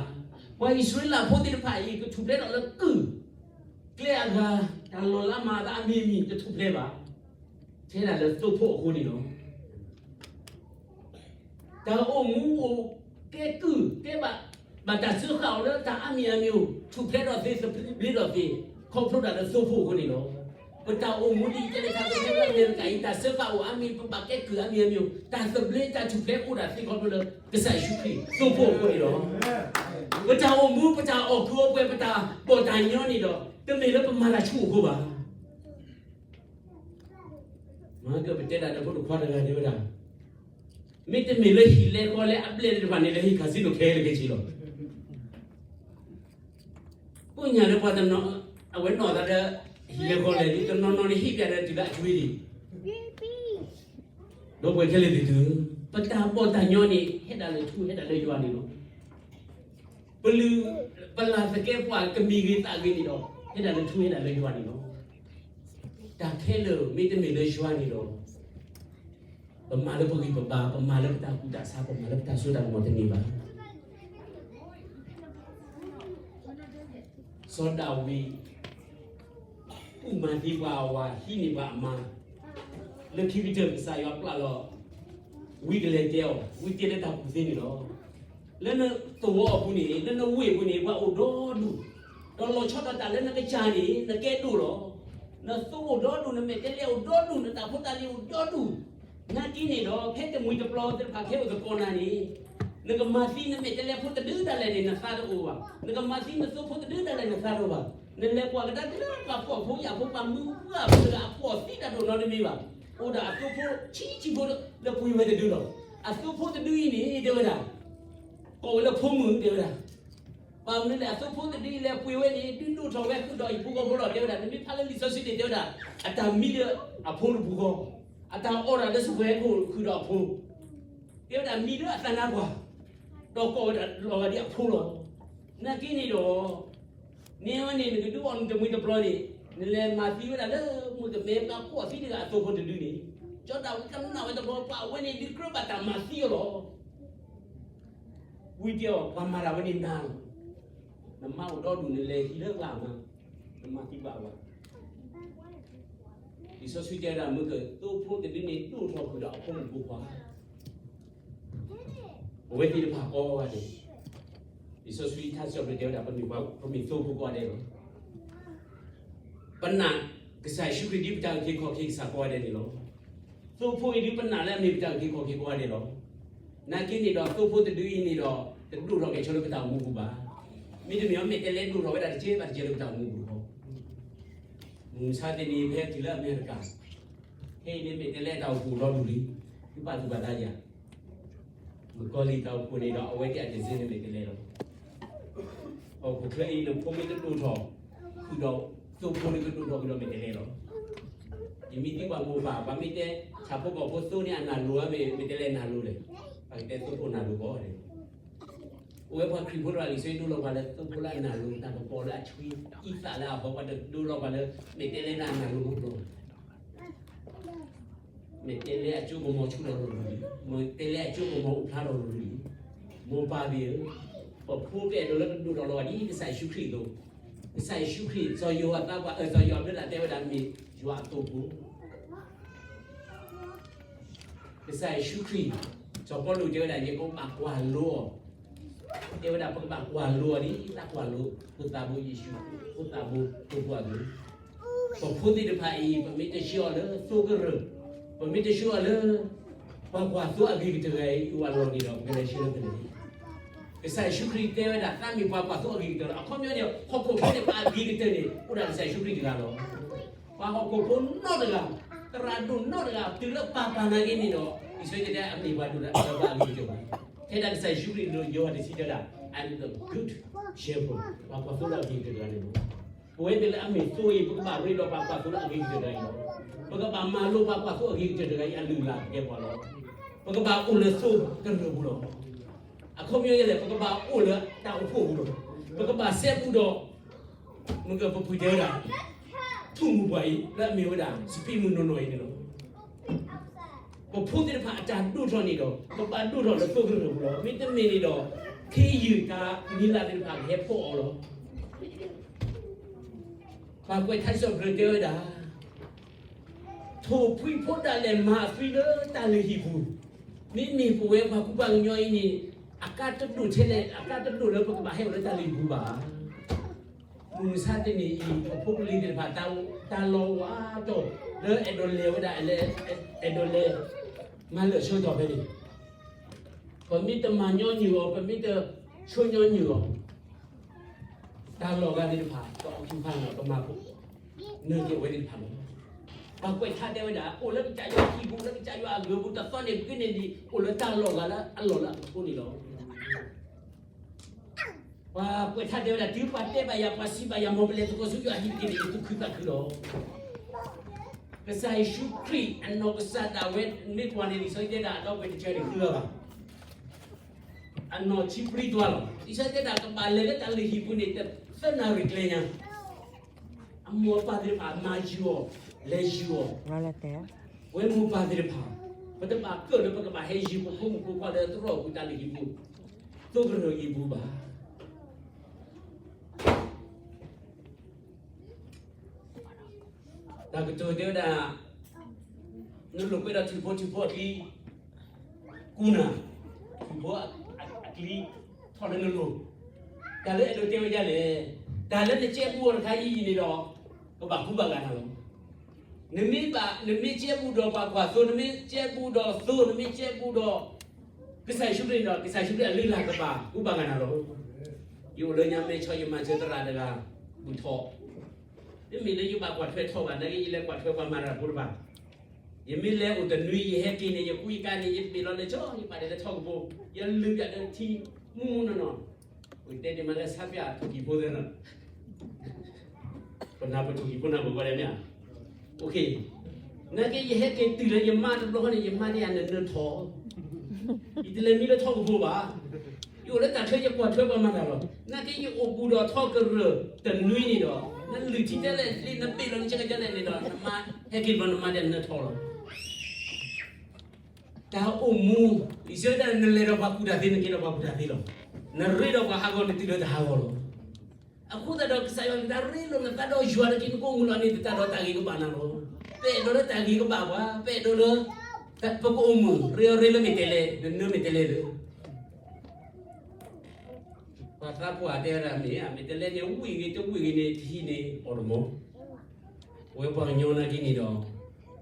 ပှၤအံၣ်စရ့လးဖိသ့ၣ်တဖၣ်အံၤ ကထူၣ်ဖျဲးထီၣ်လၢကုၢ်, ကျဲအဂၤ တၢ်လီၤလးမၤအသးအမံၤမံၤ တထူၣ်ဖျဲးဘၣ်, ထဲဒၣ်လၢသိဖိအဃိန့ၣ်လီၤ. တၢ်အိၣ်မူအိၣ်ကဲကုၢ်ကဲဘၣ်, ဘၣ်တၢ်စၢဃာ်အီၤလၢတၢ်အါမံၤအါမံၤအိၣ် ထူၣ်ဖျဲးထီၣ်သ့ သဘျ့ထီၣ်သ့, ခီဖျိဒၣ်လၢသိဖိအဃိန့ၣ်လီၤ. ပတၢ်အိၣ်မူဒ်အံၤ ကဲလၢထးကဖဲလၢအမဲရကၤအံၤ တၢ်စၢဃာ်အိၣ်အါမံၤ ပဘၣ်ကဲကုၢ်အါမံၤအါမံၤအိၣ် တၢ်သဘျ့တၢ်ထူၣ်ဖျဲးအိၣ်ဒၣ်သ့ခီဖျိလၢ ကစၢ်ယ့ၣ်ၡူးခရံာ်သိဖိအဃိန့ၣ်လီၤ. ပတၢ်အိၣ်မူ ပတၢ်အီၣ်ကုၢ်အီပှဲၤ ပတၢ်ဘီၣ်တၢ်ညီန့ၣ်ဒီး တမ့ၢ်လၢပမၤတၢ်ဆူၣ်အဃိဘၣ်. မ့ၢ်ကပတဲတၢ်ဒီးဖိတခွါတဂၤတဲဝဲဒၣ်, မ့တမ့ၢ်လၢဟံၣ်လဲဃီလဲအဘျဲၣ်သ့ၣ်တဖၣ်န့ၣ် လဲၤဟံၣ်ခးစံၣ်နီၤခဲလၢာ်ခဲဆ့လီၤ. ကိးညါလၢပှၤတနီၤ အဝဲနီၢ်သးဒီး ဟံၣ်လဲဃီလဲၣ် တနီၤနီၤန့ၣ်ဟ့ၣ်ပျးဒီးတုၤလၢအကွ့ဒံး, ဒီပုၢ်ဝဲၢ်ခဲလၢာ်သ့ၣ်သု, ပတၢ်ဘီၣ်တၢ်ညီန့ၣ် ဟဲဒၣ်လၢထူ ဟဲဒၣ်လၢယွၤန့ၣ်လီၤ. ပလုၢ်ပလၢ်သကဲပှၤကမံၤဂ့ၤသးဂ့ၤန့ၣ်ဒီး ဟဲဒၣ်လၢထူ ဟဲဒၣ်လၢယွၤန့ၣ်လီၤ. တၢ်ခဲလၢာ်မ့တမ့ၢ်လၢယွၤန့ၣ်ဒီး ပမၤလၢပဂံၢ်ပဘါ, ပမၤလၢပတၢ်ကူၣ်တၢ်ဆး, ပမၤလၢပတၢ်စိတၢ်ကမီၤတန့ၢ်ဘၣ်. စီၤဒၤဝံး ကူၣ်မၤသံပှၤအဝၤ ဟံးန့ၢ်ပှၤအမါ, လၢခံကတၢၢ်ကစၢ်ယွၤပျၢ်လီၤ ဝံကလဲၤတဲအီၤ, ဝံတဲလၢတၢ်ကူၣ်သ့န့ၣ်လီၤ. လၢနသဝီအပူၤန့ၣ် လၢနဝ့ၢ်အပူၤန့ၣ် ပှၤအိၣ်ဒီဒူၣ်, ဒီးလီၤဆီဒၣ်တၢ်လၢနကစၢ်န့ၣ် နကဲဒိၣ်လီၤ. နသိအိၣ်ဒီဒူၣ်, နမဲာ်တဲးလဲးအိၣ်ဒီဒူၣ်, နတၢ်ဖိတၢ်လံၤအိၣ်ဒီဒူၣ်, နာ်က့န့ၣ်ဒီး ဖဲတမှံၤတပျီၤသ့ၣ်တဖၣ်ခဲအိၣ်သကိးနၤန့ၣ် နကမၤသံနမဲာ်တဲးလဲးဖိတဒုဒၣ်လဲာ်န့ၣ် နသးတအိၣ်ဘၣ်. နကမၤသံနသိဖိတဒုဒၣ်လဲာ် နသးတအိၣ်ဘၣ်. နလဲၤကွၢ်ကဒါက့ၤလၢပှၤဖှီၣ်ဖိယာ်ဖိ ပှၤမုၢ်ပှၢ်ဖိတဂၤ အဖှီၣ်သံတၢ်ဒိၣ်နီတမံၤဘၣ်. အိၣ်ဒၣ်အသိဖိဆံးဆံးဖိလၢပှ့ၤဝဲတဒုလီၤ. အသိဖိတဒုအံၤန့ၣ် တဲဝဲဒၣ် ကိးဝဲလၢဖိမုၣ်တဲဝဲဒၣ်. ဘၣ်မနုၤလဲၣ် အသိဖိတဒုအံၤလဲၤပှ့ၤဝဲန့ၣ် ဒုးဒိၣ်ထီၣ်ဝဲဃုာ်ဒီးဟံၣ်ဖိဃီဖိလီၤ တဲဝဲဒၣ်. နမ့ၢ်ဖးလၢလံာ်စီဆှံန့ၣ် တဲဝဲဒၣ် အတၢ်မံလၢအဖိတပူၤဃီ, အတၢ်အီၣ်တၢ်လၢစပှဲၤခိၣ်ဃုာ်ဒီးအဖိ, တဲဝဲဒၣ်မံလၢအသးနါပှၢ်, ဒီးကိးဝဲဒၣ်လီၤဂာ်ဒ်အဖိလီၤ. နာ်က့န့ၣ်ဒီး န့ၣ်ဝဲန့ၣ် နကဒုးအီၣ်နတမှံၤတပျီၤန့ၣ် နလဲၤမၤသံဝဲဒၣ်လၢမုၣ်ကမဲ ပှၤဖှီၣ်သံတဂၤအသိဖိတဒုန့ၣ် ကၠီဒၤဝံးကနၣ်ဝဲတဘျီ ပှၤအဝဲန့ၣ်ဒုးကြၢးဘၣ်တၢ်မၤသံအီၤလီၤ. ဝံတဲအီၤ ပှၤမၤတၢ်ဝဲန့ၣ်နၤလီၤ. နမါအိၣ်ဒီဒူၣ် နလဲၤဟံးလၢပှၤအမါ, နမၤသံပှၤအဝၤ. လံာ်စီဆှံတဲဝဲဒၣ် မုၢ်ကသိဖိတဒုန့ၣ် ဒိၣ်ထီၣ်ဃုာ်ဒီးအဖိမုၣ်ဖိခွါ အဝဲသ့ၣ်တဖၣ်ကိးဂၤဒဲး, လံာ်စီဆှံထါစံးထီၣ်ပတြၢၤတဲဝဲဒၣ် ပမ့ၢ်ဖိမ့ၢ်သိဖိကိးဂၤဒဲးလီၤ. ပနာ်ကစၢ်ယ့ၣ်ၡူးခရံာ်ဒ်ပတၢ်အုၣ်က့ၤခီၣ်က့ၤကစၢ်ကိးဂၤဒဲးန့ၣ်လီၤ. သိဖိအံၤဒ်ပနာ်လၢအမ့ၢ်ပတၢ်အုၣ်က့ၤခီၣ်က့ၤကိးဂၤဒဲးလီၤ. နာ်က့န့ၣ်ဒီး သိဖိတဒုအံၤန့ၣ်ဒီး တဒိၣ်ထီၣ်ကဲၣ်ဆိလၢပတၢ်အိၣ်မူပူၤဘၣ်. မ့တမ့ၢ်အမဲာ်တဲးလဲးဒိၣ်ထီၣ်ဝဲဒၣ်တက့ၢ် ဘၣ်တက့ၢ်လၢပတၢ်အိၣ်မူပူၤလီၤ. မုၢ်မဆါတနံၤဖဲတုၤလၢအမဲရကၤ ခဲအံၤန့ၣ် မဲာ်တဲးလဲးတၢ်အိၣ်ဖှိၣ်ဒီဒူၣ်လံ, သုပာ်သူၣ်ပာ်သးယၤ, မုၣ်ကီၤလံၢ်တၢ်အိၣ်ဖှိၣ်န့ၣ်ဒီး အဝဲသ့ၣ်အတစ့န့ၣ်မဲာ်တဲးလဲးလီၤ. ဟီၣ်ခိၣ်ချၢအံၤ နဖိမ့ၢ်တဒိၣ်ထီၣ်ဃုာ်ဒီးသိဖိန့ၣ် ကဒိၣ်ထီၣ်ဃုာ်ဒီးမဲာ်တဲးလဲးလီၤ. ယမ့ၢ်သံကွၢ်မိၢ်ပၢ်, ပှၤမ့ၢ်တဲဆၣ်ဖိကီၢ်ဖိ သိန့ၣ်အနၢ်လိၤဧါ, မ့ၢ်တဲလၢအနၢ်လိၤလဲၣ်. ပှၤကတဲသိဖိနၢ်လိၤကီးန့ၣ်, အိၣ်ဝဲပှၤခရံာ်ဖိတဂၤ လံာ်စီဆှံဒိလီၤပှၤလၢသိဖိလၢအနၢ်လိၤ, တၢ်ကပီၤလၢအဆှံ, အံသၣ်လၢအဟီ, ပှၤတဒိလီၤပှၤလၢ မဲာ်တဲးလဲးလၢအနၢ်လိၤမ့ၢ်လီၤ. မဲာ်တဲးလဲးအစိကမီၤဆူၣ်ထီၣ်လီၤလံ, မဲာ်တဲးလဲးအစိကမီၤအိၣ်ဖျါထီၣ်လီၤလံ. မိၢ်ပၢ်သ့ၣ်ဧၢ, ပဖိကအဲၣ်ဒိးလၢကဒိၣ်ထီၣ်လီၤဂာ်ဒ်ကစၢ်ယ့ၣ်ၡူးခရံာ်အသိး, ကစၢ်ယ့ၣ်ၡူးခရံာ် စီၤယိၤဟၣ်သးပှၢ်, စီၤယိၤဟၣ်ဘျုးတၢ်တဲဝဲဒၣ် မ့ၢ်ယွၤအသိဖိ ကစၢ်ယ့ၣ်ၡူးခရံာ်, စီၤပီလူးတဲဝဲဒၣ် ယကဘၣ်ကွၢ်လိအီၤ, တဲဝဲဒၣ် ပကဘၣ်ကွၢ်လိအီၤဒ်တၢ်ကွၢ်လိဖိသးဘိယ့ၣ်ၡူး, ဖိသးဘိသိဖိအသိး. ပဖိသ့ၣ်တဖၣ်အံၤ ပမ့ၢ်တဆှၢအီၤလၢသိကရၢၢ်, ပမ့ၢ်တဆှၢအီၤလၢ ပှၤကွၢ်သိအဂ့ၤကတၢၢ်တဂၤအံၤ ယွၤလီၤန့ၣ်ဒီး ပကလဲၤဆှၢလၢပလဲၤ ကစၢ်ယ့ၣ်ၡူးခရံာ်တဲဝဲဒၣ် သးမ့ၢ်ပှၤကွၢ်သိအဂ့ၤကတၢၢ်လီၤ. အခီပညီန့ၣ် ဟီၣ်ခိၣ်ဖိန့ၣ် ပှၤအဂ့ၤကတၢၢ်န့ၣ် အိၣ်ဒၣ်ကစၢ်ယ့ၣ်ၡူးခရံာ်တဂၤလီၤ. ပှၤဟီၣ်ခိၣ်ဖိနီတဂၤ, သရၣ်ဒိၣ်နီတဂၤ တုၤလၢပၢ်ပၢ်နာ်က့န့ၣ်ဒီး အံၤစဲတဲဒၣ်အမ့ၢ်ပှၤဒိၣ်လၢအဂ့ၤကတၢၢ်ဘၣ်. ထဲဒၣ်ကစၢ်ယ့ၣ်ၡူးခရံာ်လၢယိၤဟၣ်တဆံတဲဒၣ် I'm the good shepherd, ပှၤကွၢ်သိလၢအဂ့ၤကတၢၢ်တဂၤန့ၣ်လီၤ. ပဝဲသ့ၣ်လၢအမ့ၢ်သိအံၤ ပကဘၣ်ရ့ဒီးပှၤကွၢ်သိလၢအဂ့ၤကတၢၢ်တဂၤအံၤလီၤ. ပကဘၣ်မၤလိပှၤကွၢ်သိအဂ့ၤကတၢၢ်တဂၤအံၤ အလုၢ်အလၢ်ကကဲပှၤလီၤ. ပကဘၣ်အိၣ်လၢသိကရၢၢ်ပူၤလီၤ. အခီပညီယဲလဲၣ်, ပကဘၣ်အိၣ်လၢတၢ်အိၣ်ဖှိၣ်ပူၤလီၤ. ပကဘၣ်စဲဘူးဒီး မ့ၢ်ကပပှ့ၤတဲဝဲဒၣ် ထူၣ်မူၤပှၤအံၤ လၢအမ့ၢ်ဝဲဒၣ် စပံးမုၢ်နီၢ်နီၢ်အံၤန့ၣ်လီၤ. ပဖိသ့ၣ်တဖၣ်အတၢ်ဒိၣ်ထီၣ်န့ၣ်ဒီး ကဘၣ်ဒိၣ်ထီၣ်လၢသိကရၢၢ်ပူၤလီၤ. မ့တမ့ၢ်န့ၣ်ဒီး ခ့ယုၢ်တၢ်မံၤလၢ်သ့ၣ်တဖၣ်ကဟဲဖီၣ်အီၤလီၤ. ပှၤကွဲးထါစံးထီၣ်ပတြၢၤတဲဝဲဒၣ် ထိၣ်ဖှံဖိဒၣ်လဲာ်မၤအသွံလၢတၢ်လုၢ်ဟံၣ်ပူၤ, မ့မ့ၢ်ပဝဲပှၤကူပှၤကညီအံၤန့ၣ် အကါတဒိၣ်ထဲလဲၣ်, အကါတဒိၣ်လၢပကဘၣ်ဟဲအိၣ်လၢတၢ်လုၢ်ဟံၣ်ပူၤဘၣ်. မုၢ်မဆါတနံၤအံၤ ပဖိပလံၤသ့ၣ်တဖၣ် တၢ်လီၤဝးတီၢ်လၢအဲၣ်ဒိးလဲၤဝဲဒၣ်, အဲၣ်ဒိးလဲၤမၤလၢာ်ဆၢကတီၢ်ဖဲန့ၣ်, ပမ့ၢ်တမၤညီနုၢ်အီၤ, ပမ့ၢ်တဆှၢညီနုၢ်အီၤ တၢ်လီၢ်ဂၤသ့ၣ်တဖၣ် ကအီၣ်ကူဖးနီၣ် ကမၤဖိ နၢ်က့ၤဝဲသ့ၣ်တဖၣ်လီၤ. ပှၤကွဲးထါတဲဝဲဒၣ် အိၣ်လၢကစၢ်ယွၤဟံၣ်ပူၤ လၢကစၢ်ယွၤအဂ့ၢ်ပူၤ တသီန့ၣ် ပကန့ၢ်ဒံး အိၣ်လၢတၢ်လီၢ်ဂၤလၢအလီၢ်လၢအကဖိန့ၣ်လီၤ. ပှၤကွဲးထါတဲဝဲဒၣ် တုၤပှၤတဲဘၣ်ယၤ ပှၤစံးဘၣ်ယၤ မ်ပလဲၤသကိးဆူယွၤဟံၣ်တက့ၢ်န့ၣ် ယသူၣ်ခုသးခုလီၤ. ကစၢ်ယ့ၣ်ၡူးခရံာ် အနီၢ်ကစၢ်ဒၣ်ဝဲ မ့ၢ်ကွၢ်န့ၣ် လံာ်စီဆှံတဲဒၣ်အဒီပုၢ်ဝဲၢ်တဆၢန့ၣ် ဃုဂၤဘၣ် အနီၢ်ဆံပြံဒွါလီၤ. အံၤစဲတဲဒၣ် ကဘၣ်လဲၤလၢတၢ်လုၢ်ဟံၣ်ပူၤန့ၣ် တသၢနၣ်ရံၣ်ကျဲညါ, အမိၢ်အပၢ်သ့ၣ်တဖၣ် မၤယုာ်အီၤ လဲၤယုာ်အီၤ, ဝဲမိၢ်ပၢ်သ့ၣ်တဖၣ်, ပတဘၣ်ကၢၣ်လၢပကဘၣ်ဟဲယုာ်ပဖိမုၣ်ဖိခွါလၢသရိာ်ပူၤတၢ်လုၢ်ဟံၣ်ပူၤ, သိကရၢၢ်အံၤပူၤဘၣ်. တၢ်ကတိၤတဲဝဲဒၣ်, နလိာ်ကွဲဒီးထံၣ်ဖိထံၣ်ဖိအချံ, ကူနၤ, ထံၣ်ဖိအချံ, ထီၣ်လၢနလိၤ, တၢ်လၢအဲၣ်ဒိးတဲဝဲဒ်လဲၣ်, တၢ်လၢနကဲဘူးအီၤတခါအံၤန့ၣ်ဒီး, ကဘၣ်ကူဘၣ်ဂာ်နၤလီၤ. နမ့ၢ်ဘၣ်, နမ့ၢ်ကဲဘူးဒီးပှၤကွၢ်သိ, နမ့ၢ်ကဲဘူးဒီးသိ, နမ့ၢ်ကဲဘူးဒီး ကစၢ်ယ့ၣ်ၡူးခရံာ်န့ၣ်ဒီး ကစၢ်ယ့ၣ်ၡူးခရံာ်အလုၢ်အလၢ်ကဘၣ်ကူဘၣ်ဂာ်နၤလီၤ. ယအိၣ်လၢညါမဲာ်ဆီ ယမၤစၢၤသရၣ်တဂၤ, ဘူၣ်ထီၣ်, တမ့ၢ်လၢယဘၣ်ကွၢ်ထွဲထီၣ်ဘၣ်, နာ်က့ယလဲၤကွၢ်ထွဲပှၤမၤတၢ်ဖိတဖၣ်, ယမ့ၢ်လဲၤအိၣ်တနွံ ယဟဲက့ၤန့ၣ် ယကူယကၤန့ၣ် ယဘ့ၣ်လီၤလဲၤဆီ ယပာ်ဒဲးလၢထီၣ်ကဖိ, ယလုၢ်ပၠးဒီးထံမူမူနီၢ်နီၢ်, ပတဲန့ၣ်မးလၢဆါပၠးထိၣ်ကံၢ်ဖိသ့နီၤ ပနၢ်ပထိၣ်ကံၢ်ဖိနၢ်ပဂီၢ်ဒဲးမ့ၢ်ဧါ. နာ်က့ ယဟဲက့ၤတုၤလၢယမါတဘျီဃီန့ၣ် ယမါန့ၣ်ယနၢၤထီၣ်, ယတလဲၤမံလၢထီၣ်ကဖိဘၣ်. ယအိၣ်လၢတၢ်ချၢယကွၢ်ထွဲပှၤမၤတၢ်လီၤ. နာ်က့ ယအိၣ်ဘူးဒီးထီၣ်ကရၢၢ်တနွံန့ၣ်ဒီး နလုၢ်ထံတဲလဲၣ်လံ နဘ့ၣ်လီၤနဆဲးကဒါလဲၣ်န့ၣ်ဒီး နမါဟဲက့ၤတဘျီ နမါဒဲးနၢၤထီၣ်လီၤ. တၢ်အိၣ်မူ, လံာ်စီဆှံတဲ နလဲၤဒီးပှၤကူၣ်တၢ်သ့ နက့ၤဒီးပှၤကူၣ်တၢ်သ့လီၤ. နရ့ဒီးပှၤဟးဂီၤ နတုၤလၢတဟးဂီၤလီၤ. အဃိသတးဒီး ကစၢ်ယွၤတၢ်ရ့လိာ်နသးဒီးယွၤတက့ၢ် နကအိၣ်မူလီၤန့ၣ် တၢ်ဒီးတၢ်ဂ့ၤကဘၣ်နၤလီၤ. ပအဲၣ်ဒိးလၢတၢ်ဂ့ၤကဘၣ်ပှၤ, ပအဲၣ်ဒိးလၢ ပကအိၣ်မူ ရ့အီၤရ့လၢမ့ၢ်တဲလဲၣ်, နနၢၤမ့ၢ်တဲလဲၣ်လၢ ပှၤသးပှၢ်တဲဝဲဒၣ်မ့ၢ်ဧါ, မ့ၢ်တဲလဲၣ်န့ၣ် ဝံၣ်ဂ့ၤတဝံၣ်ဂ့ၤန့ၣ် တဟံးန့ၢ်အီၤတမီၤ. ပဝဲပှၤကညီနာ်က့န့ၣ်ဒီး တၢ်တခါ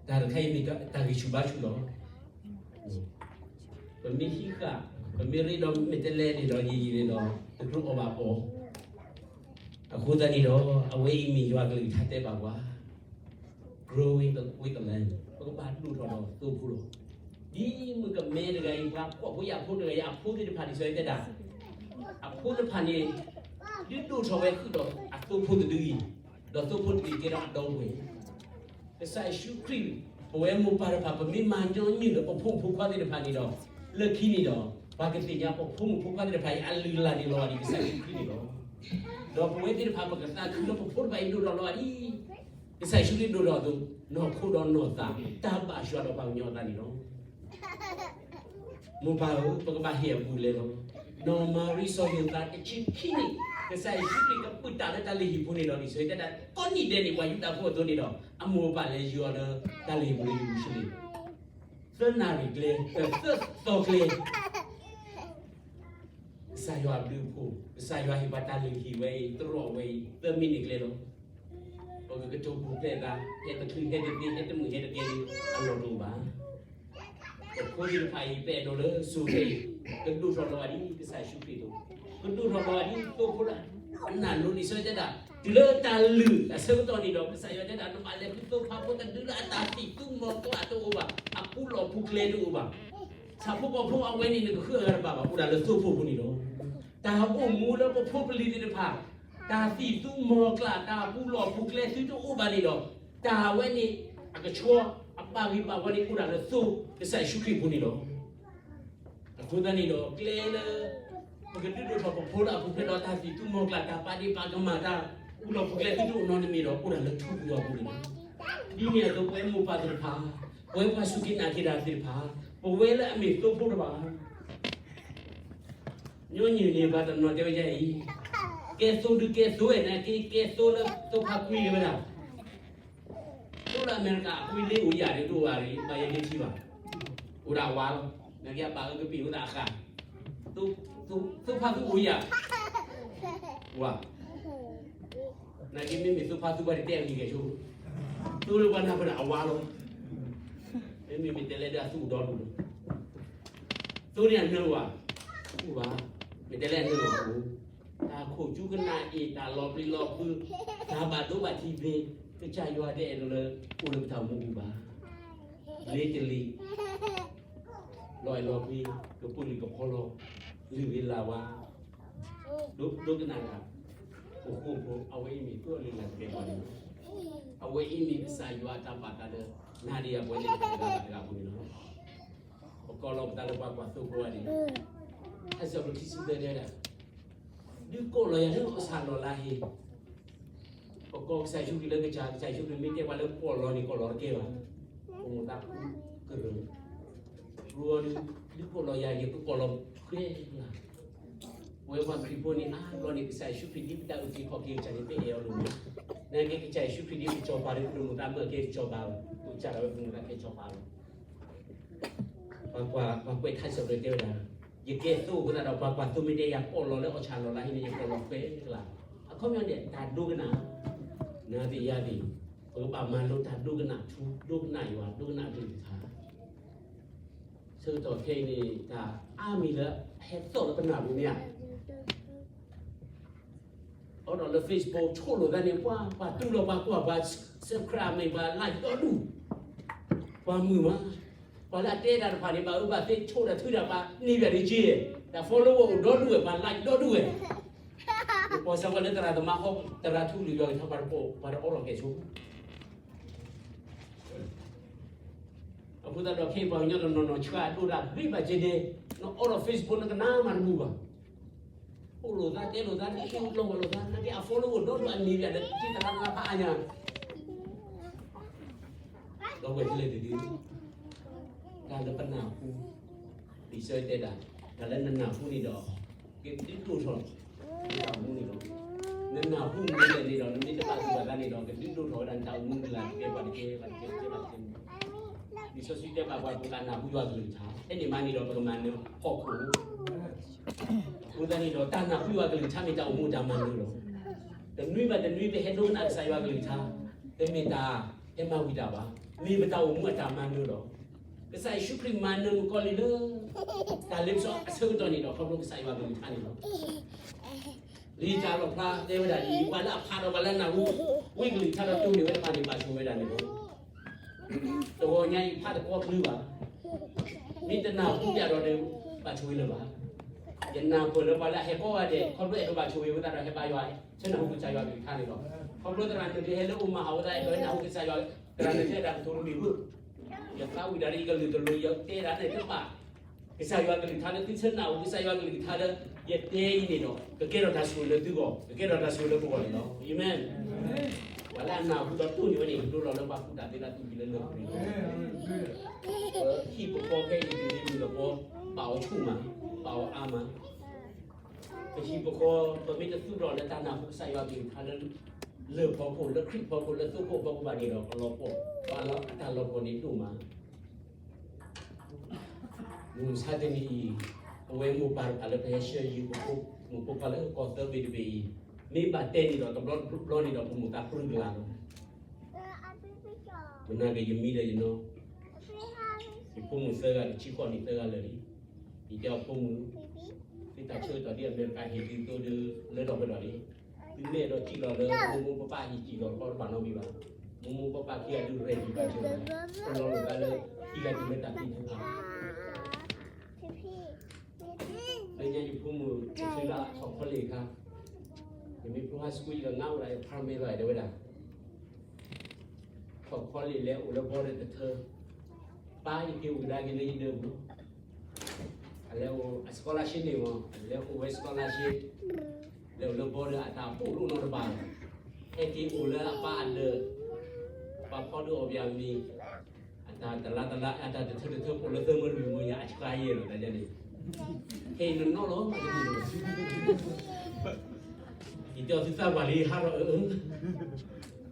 အံၤမ့ၢ်တၢ်ဂံၢ်ဆူၣ်ဘါဆူၣ်လီၤ. ပမ့ၢ်ဟံးဃာ်, ပမ့ၢ်ရ့ဒီးမ့ၢ်တဲလဲၣ်န့ၣ်ဒီး ယံာ်ယံာ်န့ၣ်ဒီး တကြၢးအီၣ်ဘၣ်အီၤ. အဃိသတးန့ၣ်ဒီး အဝဲအံၤမ့ၢ်ယွၤကလုၢ်ကထါတဲဘၣ်ပှၤ growing with the land, ပကဘၣ်ဒိၣ်ထီၣ်ဒီးသိဖိလီၤ. ဒ်မုၣ်ကမဲတဂၤအံၤ ပှၤဖှီၣ်ဖိယာ်ဖိတဂၤအံၤ အဖိသ့ၣ်တဖၣ် လံာ်စီဆှံတဲဒၣ်, အဖိသ့ၣ်တဖၣ်န့ၣ် ဒုးဒိၣ်ထီၣ်ဝဲဃုာ်ဒီးအသိဖိတဒုအံၤ, ဒီးသိဖိတဒုအံၤကဲထီၣ်အဒီပုၢ်ဝဲၢ်. ကစၢ်ယ့ၣ်ၡူးခရံာ်, ပဝဲမိၢ်ပၢ်တဖၣ် ပမ့ၢ်မၤညီနုၢ်လၢပဖိမုၣ်ဖိခွါသ့ၣ်တဖၣ်န့ၣ်ဒီး, လၢခံန့ၣ်ဒီး ပှၤကသ့ၣ်ညါပဖိမုၣ်ဖိခွါသ့ၣ်တဖၣ်အံၤ အလုၢ်အလၢ်န့ၣ်လီၤဂာ်ဒ်ကစၢ်ယ့ၣ်ၡူးခရံာ်န့ၣ်လီၤ. ဒီးပဝဲသ့ၣ်တဖၣ် ပကသးခုလၢပဖိတဖၣ်အံၤဒိၣ်ထီၣ်လီၤဂာ်ဒ် ကစၢ်ယ့ၣ်ၡူးခရံာ်ဒိၣ်ထီၣ်အသိး, နီၢ်ခိဒီးနီၢ်သး တၢ်ဘၣ်ယွၤဒီးပှၤကညီအသးန့ၣ်လီၤ. မိၢ်ပၢ်ဧၢ, ပကဘၣ်ဟ့ၣ်အဘူးအလဲလီၤ. နီၢ်မၤရံစီၤယိၤသးတဆံခံနံၣ်, ကစၢ်ယ့ၣ်ၡူးခရံာ်ကပုၢ်တၢ်လၢတၢ်လုၢ်ဟံၣ်ပူၤန့ၣ်ဒီး ဒ်သိးတဲဒၣ်ကိးနံၣ်ဒဲးန့ၣ် ပှၤယူဒၤဖိအသိးန့ၣ်ဒီး အမိၢ်အပၢ်လဲၤယီၤလၢတၢ်လုၢ်ဟံၣ်ပူၤလၢယရူၤၡလ့ၣ် သၢနၣ်ရံၣ်ကျဲ, သၢသီကျဲ ကစၢ်ယွၤအဘျုးအဖှိၣ်, ကစၢ်ယွၤဟ့ၣ်ပှၤတၢ်လုၢ်ဟံၣ်ဝဲအံၤ တရီးဝဲအံၤ သၢမံးနံးကျဲလီၤ. ပကကတိၤပူၤဖျဲးသး, ဟဲတချုးဟဲတသ့ ဟဲတမုာ်ဟဲတကဲလၢအလီၢ်တအိၣ်ဘၣ်. ပဖိသ့ၣ်တဖၣ်အံၤ ပအဲၣ်ဒိးလၢစိၤခဲအံၤ ကဒိၣ်ထီၣ်လီၤဂာ်ဒ်ကစၢ်ယ့ၣ်ၡူးခရံာ်အသိး, ကဒိၣ်ထီၣ်လီၤဂာ်ဒ်သိဖိလၢအနၢ်လိၤလံာ်စီဆှံတဲဒၣ်, တုၤလၢတၢ်လုၢ်အဆၢကတီၢ်န့ၣ်ဒီး ကစၢ်ယွၤတဲဒၣ် နဘၣ်လဲၤဃုသိဖါဖိတဒုလၢအတၢ်သံၣ်သူမီၤကျၢ်တအိၣ်ဘၣ်, အပူၤလီၢ်ပူၤကျဲတအိၣ်ဘၣ်, ဆၣ်ဖိကီၢ်ဖိအဝဲန့ၣ် နကဃုအဂၤတဘၣ်ဘၣ်, အိၣ်ဒၣ်လၢသိဖိအပူၤန့ၣ်လီၤ. တၢ်အိၣ်မူလၢပဖိပလံၤသ့ၣ်တဖၣ် တၢ်သံၣ်သူမီၤကျၢ် တၢ်ပူၤလီၢ်ပူၤကျဲသုတအိၣ်ဘၣ်န့ၣ်ဒီး တၢ်ဝဲန့ၣ် အကဆှီ အဘၣ်ဂ့ၤဘၣ်ဝါန့ၣ် အိၣ်ဒၣ်လၢသိကစၢ်ယ့ၣ်ၡူးခရံာ်အပူၤန့ၣ်လီၤ. အဃိသတးန့ၣ်ဒီး ကျဲလၢ ပကဒုးဒိၣ်ထီၣ်ပဖိလၢအပူၤဖျဲးဒီး တၢ်သံၣ်သူမီၤကျၢ် တၢ်ပာ်ဒ့ၣ်ပာ်ကမၣ် တၢ်ပူၤလီၢ်ပူၤကျဲသုတအိၣ်နီတမံၤဒီး အိၣ်ဒၣ်လၢထူပူၤယွၤအပူၤန့ၣ်လီၤ. ဒ်န့ၣ်အသိး ပဝဲမိၢ်ပၢ်သ့ၣ်တဖၣ်, ပဝဲပှၤစူၢ်က့ၤနာ်က့ၤတၢ်သ့ၣ်တဖၣ်, ပဝဲလၢအမ့ၢ်သိဖိတဖၣ် ညီနုၢ်န့ၣ် ပှၤတနီၤတဲဝဲဒ်အံၤ, ကဲသိဒုးကဲသိဝဲန့ၣ်က့ ကဲသိလၢသိဖါကွံဒၣ်ဝဲဒၣ်, သိလၢအမဲရကၤအကွံလ့အိၣ်ယၤဒ်ဒိၣ်ဝဲအံၤ ဘၣ်ယဲဒ့ထံဘၣ်, အိၣ်ဒၣ်ဝါလီၤ, နာ်က့အဘၣ်အၢကပ့ၤဝဲဒၣ်အဃၢ်, သိဖါကွံအိၣ်ယၤ, ဝါ နာ်က့မ့မ့ၢ်သိဖါသူပှၤတတဲအဂံၢ်ကဲဆိ, သိလၢပှၤနၢ်ပၢၢ်ဒၣ်အဝါလီၤ, မ့မ့ၢ်မ့ၢ်တဲလဲၣ်ဒၣ်အသူၣ်အိၣ်ဒီဒူၣ်လီၤ, သိန့ၣ်အနၢဝဲ, အိၣ်ဘၣ်, မ့ၢ်တဲလဲၣ်အနၢဝဲအိၣ်, တၢ်ခိၣ်ကၠူကနၣ်အ့ၣ် တၢ်လီၤပျံၤလီၤဖုး, တၢ်ဘၣ်ဒိဘၣ်ထံးသ့, ကစၢ်ယွၤတအဲၣ်ဒိးလၢ အိၣ်လၢပတၢ်အိၣ်မူပူၤဘၣ်, လ့တလ့ၣ် လီၤအဲၣ်လီၤကွံ, ကပူၤလုၢ်ကဖီလီၤ, လုၢ်ဂ့ၤလၢ်ဝါ, ဒိကနၣ်တၢ်, ပဃိဖိ အဝဲအံၤမ့ၢ်သိအလုၢ်အလၢ်တကဲပှၤန့ၣ်လီၤ, အဝဲအံၤမ့ၢ်ကစၢ်ယွၤအတၢ်ဘၣ်သးလၢ နၤဒီးယၤပဝဲသ့ၣ်တဂၤဘၣ်တဂၤအပူၤန့ၣ်လီၤ, ပကိးလီၤပသးလၢပှၤကွၢ်သိဖိအံၤ, ထါစံးပတြၢၤခံဆံသၢတဲဒၣ်, ဒုးကိးလီၤယၤလၢအီၣ်ဆၣ်လီၤလါဟ့ၣ် ပကိးကစၢ်ယ့ၣ်ၡူးခရံာ်လၢကစၢ်, ကစၢ်ယ့ၣ်ၡူးခရံာ်မ့ၢ်တဲပှၤလၢကိးလီၤတကဲဘၣ်, ပမိၢ်သးကရၢ, ပဝဲဒုး, ဒုးကိးလီၤယၤ ယကကိးလီၤဖဲလၢ်, ပဝဲပှၤခရံာ်ဖိန့ၣ် အါဘျီန့ၣ် ကစၢ်ယ့ၣ်ၡူးခရံာ်ဒ်ပတၢ်အုၣ်က့ၤခီၣ်က့ၤကစၢ်န့ၣ် ပအဲၣ်အီၤလိၤမး, နာ်က့ကစၢ်ယ့ၣ်ၡူးခရံာ်ဒ်ပစီၤပၤဒီး ပမိၢ်သးမၢကဲစီၤပၤ, ပကစၢ်ဒၣ်ဝဲပမိၢ်သးကဲစီၤပၤလီၤ ပှၤကွၢ်ထါစံးပတြၢၤတဲဝဲဒၣ်, ယကဲသိအဃိသတးဒီး ပှၤကွၢ်သိမ့ၢ်တဲယၤကိးလီၤလၢအီၣ်ဆၣ်လီၤလါဟ့ၣ်န့ၣ် ယကိးလီၤဖဲလၢ်, အခီပညီန့ၣ် တၢ်ဒိကနၣ်, နၤသ့ၣ်ယၤသ့ၣ်, ပကဘၣ်မၤလိတၢ်ဒိကနၣ်ထူ, ဒိကနၣ်ယွၤ, ဒိကနၣ်အကလုၢ်ကထါ, ဆၢကတီၢ်ခဲအံၤန့ၣ် တၢ်အါမံၤလၢဟဲသီၣ်လၢပနၢ်ပူၤမ့ၢ်ဧါ အိၣ်ဒီးလၢ Facebook ဆိလိာ်သးန့ၣ် ပှၤ, ပှၤတူၢ်လိာ်ပှၤကွၢ်, ပှၤ subscribe မ့ၢ်ပှၤ like ဒီဒူၣ်, ပှၤမုာ်မး, ပှၤလၢအတဲတၢ်တဖၣ်န့ၣ် ဘၣ်အၢဘၣ်သီဆိဒီးထုတၢ်ပာ်န့ၢ်ဘၣ်ဒ်က့, တၢ် follow အိၣ်ဒီဒူၣ်ဝဲ, ပှၤ like ဒီဒူၣ်ဝဲ, ပှၤစၢၤပှၤလၢသရၣ်သမါဟီ, သရၣ်ထူလုၢ်ယွၤကထါပှၤတပိာ်, ပှၤတအိးထီၣ်ကဲဆိ အဃိသတးဒီးခဲအံၤပှၤကညီတနီၤနီၤဆှၢအဒိၣ်တၢ်ဂ့ၤဘၣ်က့ၤဒဲး, နအိးထီၣ် Facebook နကနၣ်မးတမုာ်ဘၣ်, အိၣ်လိာ်သးတဲလိာ်သး နဟ့ၣ်လီၤဝဲလိာ်သး နာ်က့အ follow အိၣ်ဒီဒူၣ်အန့ၢ်ဘၣ်ဒီး က့တရၢလၢဖးအါညါ, ဒီပုၢ်ဝဲၢ်ခဲလၢာ်တဒု, တၢ်လၢပနၢ်ဟူ, လံာ်စီဆှံတဲဒၣ်, တၢ်လၢနနၢ်ဟူန့ၣ်ဒီး ကဒုးဒိၣ်ထီၣ် နတၢ်အိၣ်မူန့ၣ်လီၤ. နနၢ်ဟူမ့ၢ်လဲၣ်န့ၣ်ဒီး နမ့ၢ်တဘၣ်သူၣ်ဘၣ်သးန့ၣ်ဒီး ကဒုးဒိၣ်ထီၣ်ဝဲဒၣ်နတၢ်အိၣ်မူ နလၢ်တကဲပှၤတကဲ ပှၤတကဲတကဲဘၣ်တကဲန့ၣ်, လံာ်စီဆှံတဲဘၣ်ပှၤ ပကနၢ်ဟူယွၤကလုၢ်ကထါ, ဖဲန့ၣ်မးန့ၣ်ဒီး ပကမၤနၢၤဟီၣ်ခိၣ်, အဃိသတးန့ၣ်ဒီး တၢ်နၢ်ဟူယွၤကလုၢ်ကထါမ့ၢ်တၢ်အိၣ်မူ တၢ်မၤနၢၤလီၤ. တနွံဘၣ်တနွံ ပဟဲဒိကနၣ်ကစၢ်ယွၤကလုၢ်ကထါ, တမ့ၢ်တၢ်ဟဲမၤဝံၤတၢ်ဘၣ်, မ့ၢ်ပတၢ်အိၣ်မူအတၢ်မၤနၢၤလီၤ. ကစၢ်ယ့ၣ်ၡူးခရံာ်မၤနၢၤမုၣ်ကီၤလံၢ်လၢ တၢ်လ့ပစီအဆၢကတီၢ်န့ၣ်ဒီး ခီဖျိကစၢ်ယွၤကလုၢ်ကထါန့ၣ်လီၤ. လံာ်တၢ်လီၣ်ဖျါတဲဝဲဒၣ်ဒ်အံၤ, ပှၤလၢအဖးဒီးပှၤလၢအနၢ်ဟူ ဝံကလုၢ်ကထါဒီးတိၢ်န့ၢ်ဝဲတဖၣ်န့ၣ် ဘၣ်ဆိၣ်ဝဲဒၣ်န့ၣ်လီၤ. တဂီၤညါအံၤ ဖးတကွီၢ်ချုဘၣ်, မ့ၢ်တနၢ်ဟူဘၣ်ဒီး ဘၣ်ဆိၣ်ဝဲလၢၤဘၣ်. ယနၢ်ပၢၢ်လၢပှၤလၢအဟဲကိးဂၤဒဲး ခီဖျိအဲၣ်ဒိးဘၣ်ဆိၣ်ဂ့ၤဝဲသးဒီးဟဲဘါယွၤ ဆၢနၢ်ဟူကစၢ်ယွၤကလုၢ်ကထါန့ၣ်လီၤ. ခီဖျိသရၣ်မုၣ်တဂၤဟဲလၢအိၣ်မၤဟးဂီၤသး အဲၣ်ဒိးဟဲနၢ်ဟူကစၢ်ယွၤ သရၣ်မုၣ်တဂၤတၢ်ကတိၤတမံၤဘၣ်. ယသးဝံၣ်တၢ်ဒီးယကလုၢ်တလိၤ ယတဲတၢ်န့ၣ်တဘၣ်. ကစၢ်ယွၤကလုၢ်ကထါလၢသုဆၢနၢ်ဟူကစၢ်ယွၤကလုၢ်ကထါလၢ ယတဲအံၤန့ၣ်ဒီး ကကဲထီၣ်တၢ်ဆိၣ်ဂ့ၤလၢသုဂီၢ် ကကဲထီၣ်တၢ်ဆိၣ်ဂ့ၤလၢပဂီၢ်န့ၣ်လီၤ. အၤမ့ၣ်. ပှၤလၢအနၢ်ဟူဒီးတိၢ်န့ၢ်ဝဲန့ၣ် ဒိလီၤလၢပှၤကူၣ်တၢ်သ့လၢသူၣ်ကံၤလၢလၢၢ်ပူၤန့ၣ်လီၤ. ပဟံၣ်ပဃီခဲအံၤ တုၤလၢမုၢ်လၢ်ပီ ဘၣ်အီၤဆူၣ်မး ဘၣ်အီၤအါမး. ပဟံၣ်ပဃီ ပမ့ၢ်တသူၣ်ထီၣ်လၢတၢ်နၢ်ဟူကစၢ်ယွၤကလုၢ်ကထါလၢ လၢၢ်ဖီခိၣ် လၢခရံာ်ဖီခိၣ် လၢသိခိၣ်ဖီခိၣ်ဘၣ်န့ၣ်ဒီး ပလီၤပှီၢ် ပှၤလၢအတၢ်လီၤပှီၢ်န့ၣ်ဒိၣ်မး. မုၢ်မဆါတနံၤအံၤ ပဝဲမိၢ်ပၢ်တဖၣ်လၢပဟဲဆှၢယုၢ်ပဖိမုၣ်ဖိခွါလၢကီၢ်သၢဘ့ၣ်တဘ့ၣ်အံၤ မ့ၢ်ဘၣ်တဲန့ၣ်ဒီးတဘျီတဘျီန့ၣ်ဒီး ပမိၢ်သးပြံကလၤလီၤ. မနၤက့ၤယမံဒီးယနီၤ ယဖိမုၣ်သၢဂၤ တဆံဃိးနံၣ်သၢဂၤလၢာ်လံ. ယတဲအီၤဖိမုၣ် သုတၢ်ဆၢကတီၢ်ဒ်အမဲရကၤဟ့ၣ်သုသိဒီး လၢထီၣ်ပှဲၤထီၣ်လံ. သုမ့ၢ်အဲၣ်ဒိးစံၣ်လီၤလၢ မိၢ်မိၢ်ပၢ်ပၢ်ဟံၣ်စံၣ်လီၤတဘၣ်နီတမံၤဘၣ်. မိၢ်မိၢ်ပၢ်ပၢ်ခံဂၤဒုးရဲၣ်စံၣ်ဘၣ်စၢၤ ပလီၤလိာ်သးလၢ ခံဂၤတုၤလၢတၢ်သံတဖၣ် လၢညါယဖိမုၣ် ယသုလၢထီၣ်ခီလ့ၣ်အခါ ယမ့ၢ်ဖိ high school ယကငါအိၣ်ဒၣ်ယ primary တဲဝဲဒၣ် ထီၣ်ခီလ့ၣ်လဲၤအိၣ်လၢ boarder တထၢ ပၢ်ယက့ၤအိၣ်ကဒါက့ၤလၢယဒၢးပူၤလီၤ. အလဲၤအိၣ်အ scholarship န့ၣ်မး အလဲၤအိၣ်ဝဲ scholarship လဲၤအိၣ်လၢ boarder အတၢ်ပိာ်လိၣ်နီတဘၣ် ဟဲက့ၤအိၣ်လၢအပၢ်အဒၢး ပှၤဖီဒုးအီၣ်ပယၤမံၤ အတၢ်တလါတလါ အတၢ်တထၢတထၢ ပိာ်လၢသၢမၢလွံၢ်မၢညါ အဆှါယဲၢ်လီၤ တၢ်ယဲန့ၣ် ဟဲအံၤနနီၣ်လီၤမးတမံၤလီၤ ယတဲအီၤသုသးပှၢ်လံ ဟးထီၣ်အၢ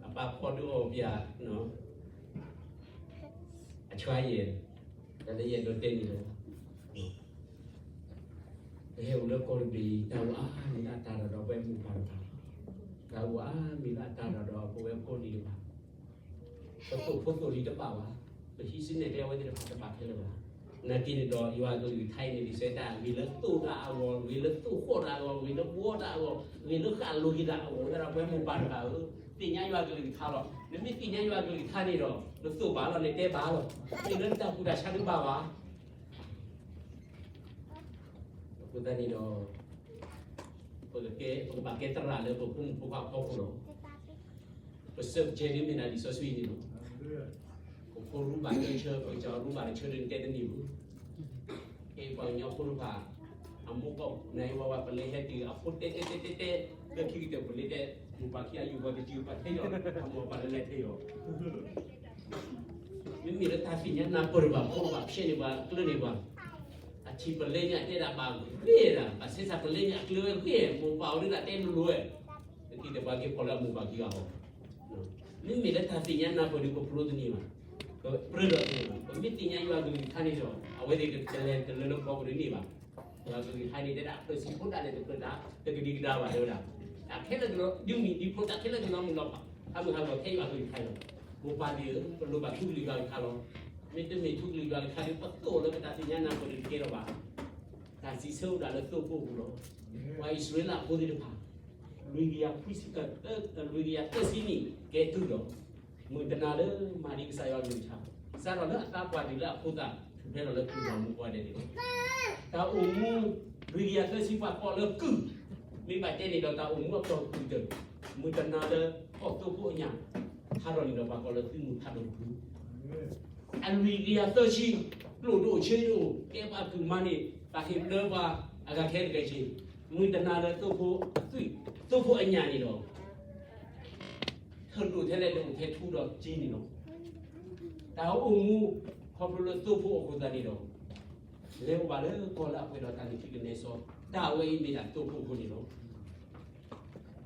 အပၢ်ဖီဒုးအီၣ်ပယၤ အဆှါယဲၢ် တၢ်လၢယအဲၣ်ဒိးတဲန့ၣ်လီၤ. ပဟဲအိၣ်လၢကီၢ်တဘ့ၣ်အံၤ တၢ်အိၣ်အါမံၤလၢအတၢ်ဒီးဒီးပဝဲမိၢ်ပၢ်တဖၣ်, တၢ်အိၣ်အါမံၤလၢအတၢ်ဒီးဒီးပဝဲဖိလံၤတဖၣ်, ပသိၣ်ဖိသိၣ်လံၤတဘၣ်ဘၣ်, ပဟံးစုနဲၣ်ကျဲအဝဲသ့ၣ်တဖၣ်တဘၣ်ခဲလၢာ်ဘၣ်. နာ်က့န့ၣ်ဒီး ယွၤကလုၢ်ကထါအံၤန့ၣ် လံာ်စီဆှံတဲ ဂ့ၤလၢသိၣ်တၢ်အဂီၢ်, ဂ့ၤလၢသိၣ်ဃီၣ်တၢ်အဂီၢ်, ဂ့ၤလၢဘှီတၢ်အဂီၢ်, ဂ့ၤလၢဃၣ်လိၤက့ၤတၢ်အဂီၢ်, ဝဲဒၣ်ပဝဲမိၢ်ပၢ်တဖၣ်ဧၢ, သ့ၣ်ညါယွၤကလုၢ်ကထါလီၤ. နမ့ၢ်သ့ၣ်ညါယွၤကလုၢ်ကထါန့ၣ်ဒီး နသိၣ်ဘၣ်လီၤ, နတဲဘၣ်လီၤ. မ့ၢ်လၢနတၢ်ကူၣ်တၢ်ဆါတဘၣ်ဘၣ်. အဃိသတးန့ၣ်ဒီး ပကကဲ, ပကဘၣ်ကဲသရၣ်လၢပဖိမုၣ်ဖိခွါအဖီခိၣ်လီၤ. ပစၢၢ်ကဲၤဒ်မ့ၢ်ဒၣ်လံာ်စီဆှံန့ၣ်လီၤ. ပဖိရူဘၣ်တဆၢ, ပကစၢ်ရူဘၣ်တဆၢဒီး နတဲတန့ၢ်ဘူး. ကဲပှၤကညီဖိတဖၣ် အမိၢ်ကီၢ်နၤအံၤဝဲဝဲ ပလဲၤဟဲတုၤအဖိတဲတဲတဲတဲတဲ လၢခံကတၢၢ် ပလဲၤတဲ မိၢ်ပၢ်ခံဂၤယုၢ်ပှၤတစုပှၤထဲအီၤ, အမိၢ်ပၢ်လၢလဲၤထဲအီၤ မ့မ့ၢ်လၢတၢ်သ့ၣ်ညါနၢ်ပၢၢ်တဘၣ် ဖိတဘၣ်ဖျဲးန့ၢ်ပှၤ ကျၢန့ၢ်ပှၤ, အထံၣ်ပလဲညါတဲဒၣ်ဘၣ်ဂ့ၤဒၣ်, ဘၣ်ဆဲစးပလဲညါအကျၢၤဝဲဂ့ၤ, မိၢ်ပၢ်အိၣ်ဒၣ်တဲလိၤလိၤဝဲ, တက့ၢ်တပှၤက့ၤဖီၣ်လၢအမိၢ်ပၢ်ခံဂၤအီၤ, မ့မ့ၢ်လၢတၢ်သ့ၣ်ညါနၢ်ပၢၢ်ဒီး ပဖျိတန့ၢ်ဘၣ်, ပပြၢဒီးန့ၢ်ဘၣ်, ပမ့ၢ်သ့ၣ်ညါယွၤကလုၢ်ကထါန့ၣ်ဒီး အဝဲသ့ၣ်ကလဲၤတလၢလၢပှၤပူၤန့ၢ်ဘၣ်. ယွၤကလုၢ်ကထါန့ၣ်တဲဒၣ် အဖျၢၣ်ဆံးဖိတၢ်န့ၣ် တဖျၢၣ်တၢ် တကဒံကဒါဘၣ်တဲဝဲဒၣ်, တၢ်ခဲလၢာ်ကလီ ဒုးမံၤဒုးဖျိ တၢ်ခဲလၢာ်ကလီမုၢ်လီၤဖး ဟးမုၢ်ဟးဂီၤထဲယွၤကလုၢ်ကထါလီၤ. မိၢ်ပၢ်သ့ၣ်ဧၢ, ပလိၣ်ဘၣ်ထူကလုၢ်ယွၤကလုၢ်ကထါလီၤ. မ့တမ့ၢ်ထူကလုၢ်ယွၤကလုၢ်ကထါဒီး ပသိၣ်လၢပတၢ်သ့ၣ်ညါနၢ်ပၢၢ်ဒီးတကဲထီၣ်ဘၣ်. တၢ်စံးဆၢအိၣ်ဒၣ်လၢသိၣ်ဖိအပူၤလီၤ. ပှၤအံၣ်စရ့လးဖိသ့ၣ်တဖၣ် လွံၢ်ကယၤခွံဆံ, လွံၢ်ကယၤသၢဆံနံၣ်ကဲတုၤဒီး မုၢ်တနၤလၢမၤဒံးကစၢ်ယွၤကလုၢ်ကထါ, စးထီၣ်လၢအသးပှၢ်တုၤလၢအဖိသၣ် ထူၣ်ဖျဲးထီၣ်လၢကုၢ်အမူးပှၢ်ဒဲးန့ၣ်လီၤ. တၢ်အိၣ်မူ လွံၢ်ကယၤသၢဆံပှၤကိးလၢကုၢ်, မ့ၢ်ဘၣ်တဲန့ၣ်ဒီးတၢ်အိၣ်မူအပတီၢ်ကုၢ်တၢၢ်, မုၢ်တနၤလၢကီၢ်သိဖိအညၣ် ဟးထီၣ်န့ၣ်ဒီးပှၤကိးလၢသုးမုၢ်ဖးဒိၣ်တဖု အလွံၢ်ကယၤသၢဆံ ကျိၣ်ဒိၣ်ဆ့ဒိၣ် ကဲပှၤကုၢ်မါန့ၣ် ပှၤဟ့ၣ်ဘျၢပှၤအဂၤခဲလၢာ်ခဲဆ့, မုၢ်တနၤလၢသိဖိအသွံၣ်, သိဖိအညၣ်န့ၣ်ဒီး ထၢၣ်ဒိၣ်ထဲလဲၣ် တအိၣ်ထဲထူဒီးက့န့ၣ်လီၤ. တၢ်အိၣ်မူ ခီဖျိလၢသိဖိအဃိသတးန့ၣ်ဒီး လဲၤအိၣ်ဘၣ်လၢကီၢ်လၢအပှဲၤဒီးတၢ်နုၢ်ထံကနဲစီ, တၢ်အဝဲအံၤမ့ၢ်ဒၣ်သိဖိအဃိန့ၣ်လီၤ.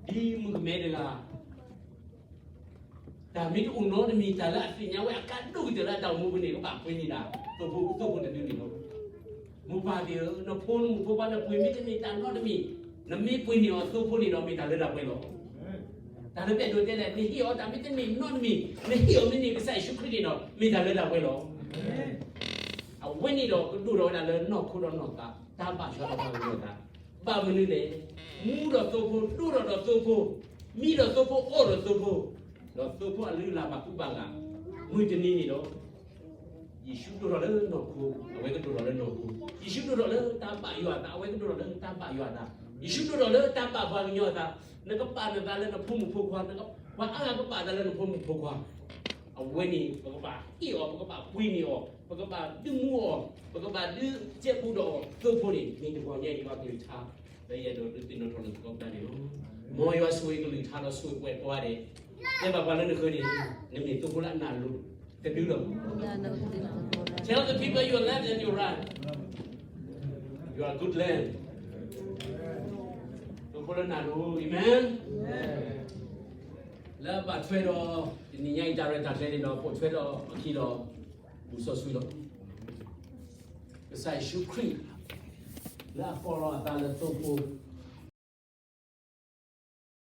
ဒ်မုၣ်ကမဲတဂၤ တၢ်မ့ၢ်တအိၣ်နီတမံၤ တၢ်လၢအသ့ၣ်ညါဝဲအကါဒိၣ်ကတၢၢ်လၢအတၢ်အိၣ်မူပူၤန့ၣ် ကဘၣ်ပှ့ၤန့ၢ်ဒၣ် သိဖိ, သိဖိတဒုန့ၣ်လီၤ. မိၢ်ပၢ်သ့ၣ်ဧၢ, နဖိနမုၣ်ဖိခွါ နပှ့ၤမ့တမ့ၢ်တၢ်နီတမံၤ, နမ့ၢ်ပှ့ၤန့ၢ်အီၤသိဖိန့ၣ်ဒီး မ့ၢ်တၢ်လၢတၢ်ပှဲၤလီၤ. တၢ်လၢပအဲၣ်ဒိးတဲလဲၣ်, နဟ့ၣ်အီၤတၢ်မ့တမ့ၢ်နီတမံၤ, နဟ့ၣ်အီၤမ့ၢ်န့ၢ်ကစၢ်ယ့ၣ်ၡူးခရံာ်န့ၣ်ဒီး မ့ၢ်တၢ်လၢတၢ်ပှဲၤလီၤ. အဝဲန့ၣ်ဒီးကဒိၣ်ထီၣ်ဝဲဒၣ်လၢနီၢ်ခိဒီးနီၢ်သး, တၢ်ဘၣ်ဆၢဒီးတၢ်ဂ့ၤဒီးသး, ဘၣ်မနုၤလဲၣ်, မူဒီးသိဖိ, ဒိၣ်ထီၣ်ဒီးသိဖိ, မံဒီးသိဖိ, အိၣ်ဒီးသိဖိ, ဒီးသိဖိအလုၢ်အလၢ်ဘၣ်ကူဘၣ်ဂာ်, မုၢ်တနံၤန့ၣ်ဒီး ယ့ၣ်ၡူးဒိၣ်ထီၣ်လၢနီၢ်ခိ, အဝဲကဒိၣ်ထီၣ်လၢနီၢ်ခိ, ယ့ၣ်ၡူးဒိၣ်ထီၣ်လၢတၢ်ဘၣ်ယွၤအသး, အဝဲကဒိၣ်ထီၣ်လၢတၢ်ဘၣ်ယွၤအသး, ယ့ၣ်ၡူးဒိၣ်ထီၣ်လၢတၢ်ဘၣ်ပှၤကညီအသး, နကပာ်နသးလၢနဖိမုၣ်ဖိခွါ, ပှၤအါဂၤကပာ်သးလၢနဖိမုၣ်ဖိခွါ, အဝဲန့ၣ် ပကဘၣ်ဟ့ၣ်အီၤ, ပကဘၣ်ပှ့ၤန့ၢ်အီၤ, ပကဘၣ်ဒုးမူအီၤ, ပကဘၣ်ဒုးစဲဘူးဒီးအီၤ, သိဖိန့ၣ် မ့ၢ်တဂီၤညါအံၤ ယွၤကလုၢ်ကထါ လၢယအဲၣ်ဒိးဒုးသ့ၣ်နီၣ်ထီၣ်လၢသကိးပတၢ်န့ၣ်လီၤ. မ်ယွၤဆိၣ်ဂ့ၤကလုၢ်ကထါဒီးဆိၣ်ဂ့ၤပှၤကိးဂၤဒဲး, တဲဘၣ်ပှၤလၢနဃၢၤန့ၣ်, နမ့ၢ်သိဖိလၢအနၢ်လိၤတဒုလီၤ. Tell the people you are left and you are right. You are a good land. သိဖိလၢနၢ်လိၤ, amen. လၢအဘၣ်ထွဲဒီး တနံၤညါအံၤတၢ်ရဲၣ်တၢ်ကျဲၤန့ၣ်ဒီး ပိာ်ထွဲဒီးအခံဒီး ဘူၣ်စီဆှံလီၤ. ကစၢ်ယ့ၣ်ၡူးခရံာ် လၢအကိးလီၤအသးလၢသိဖိ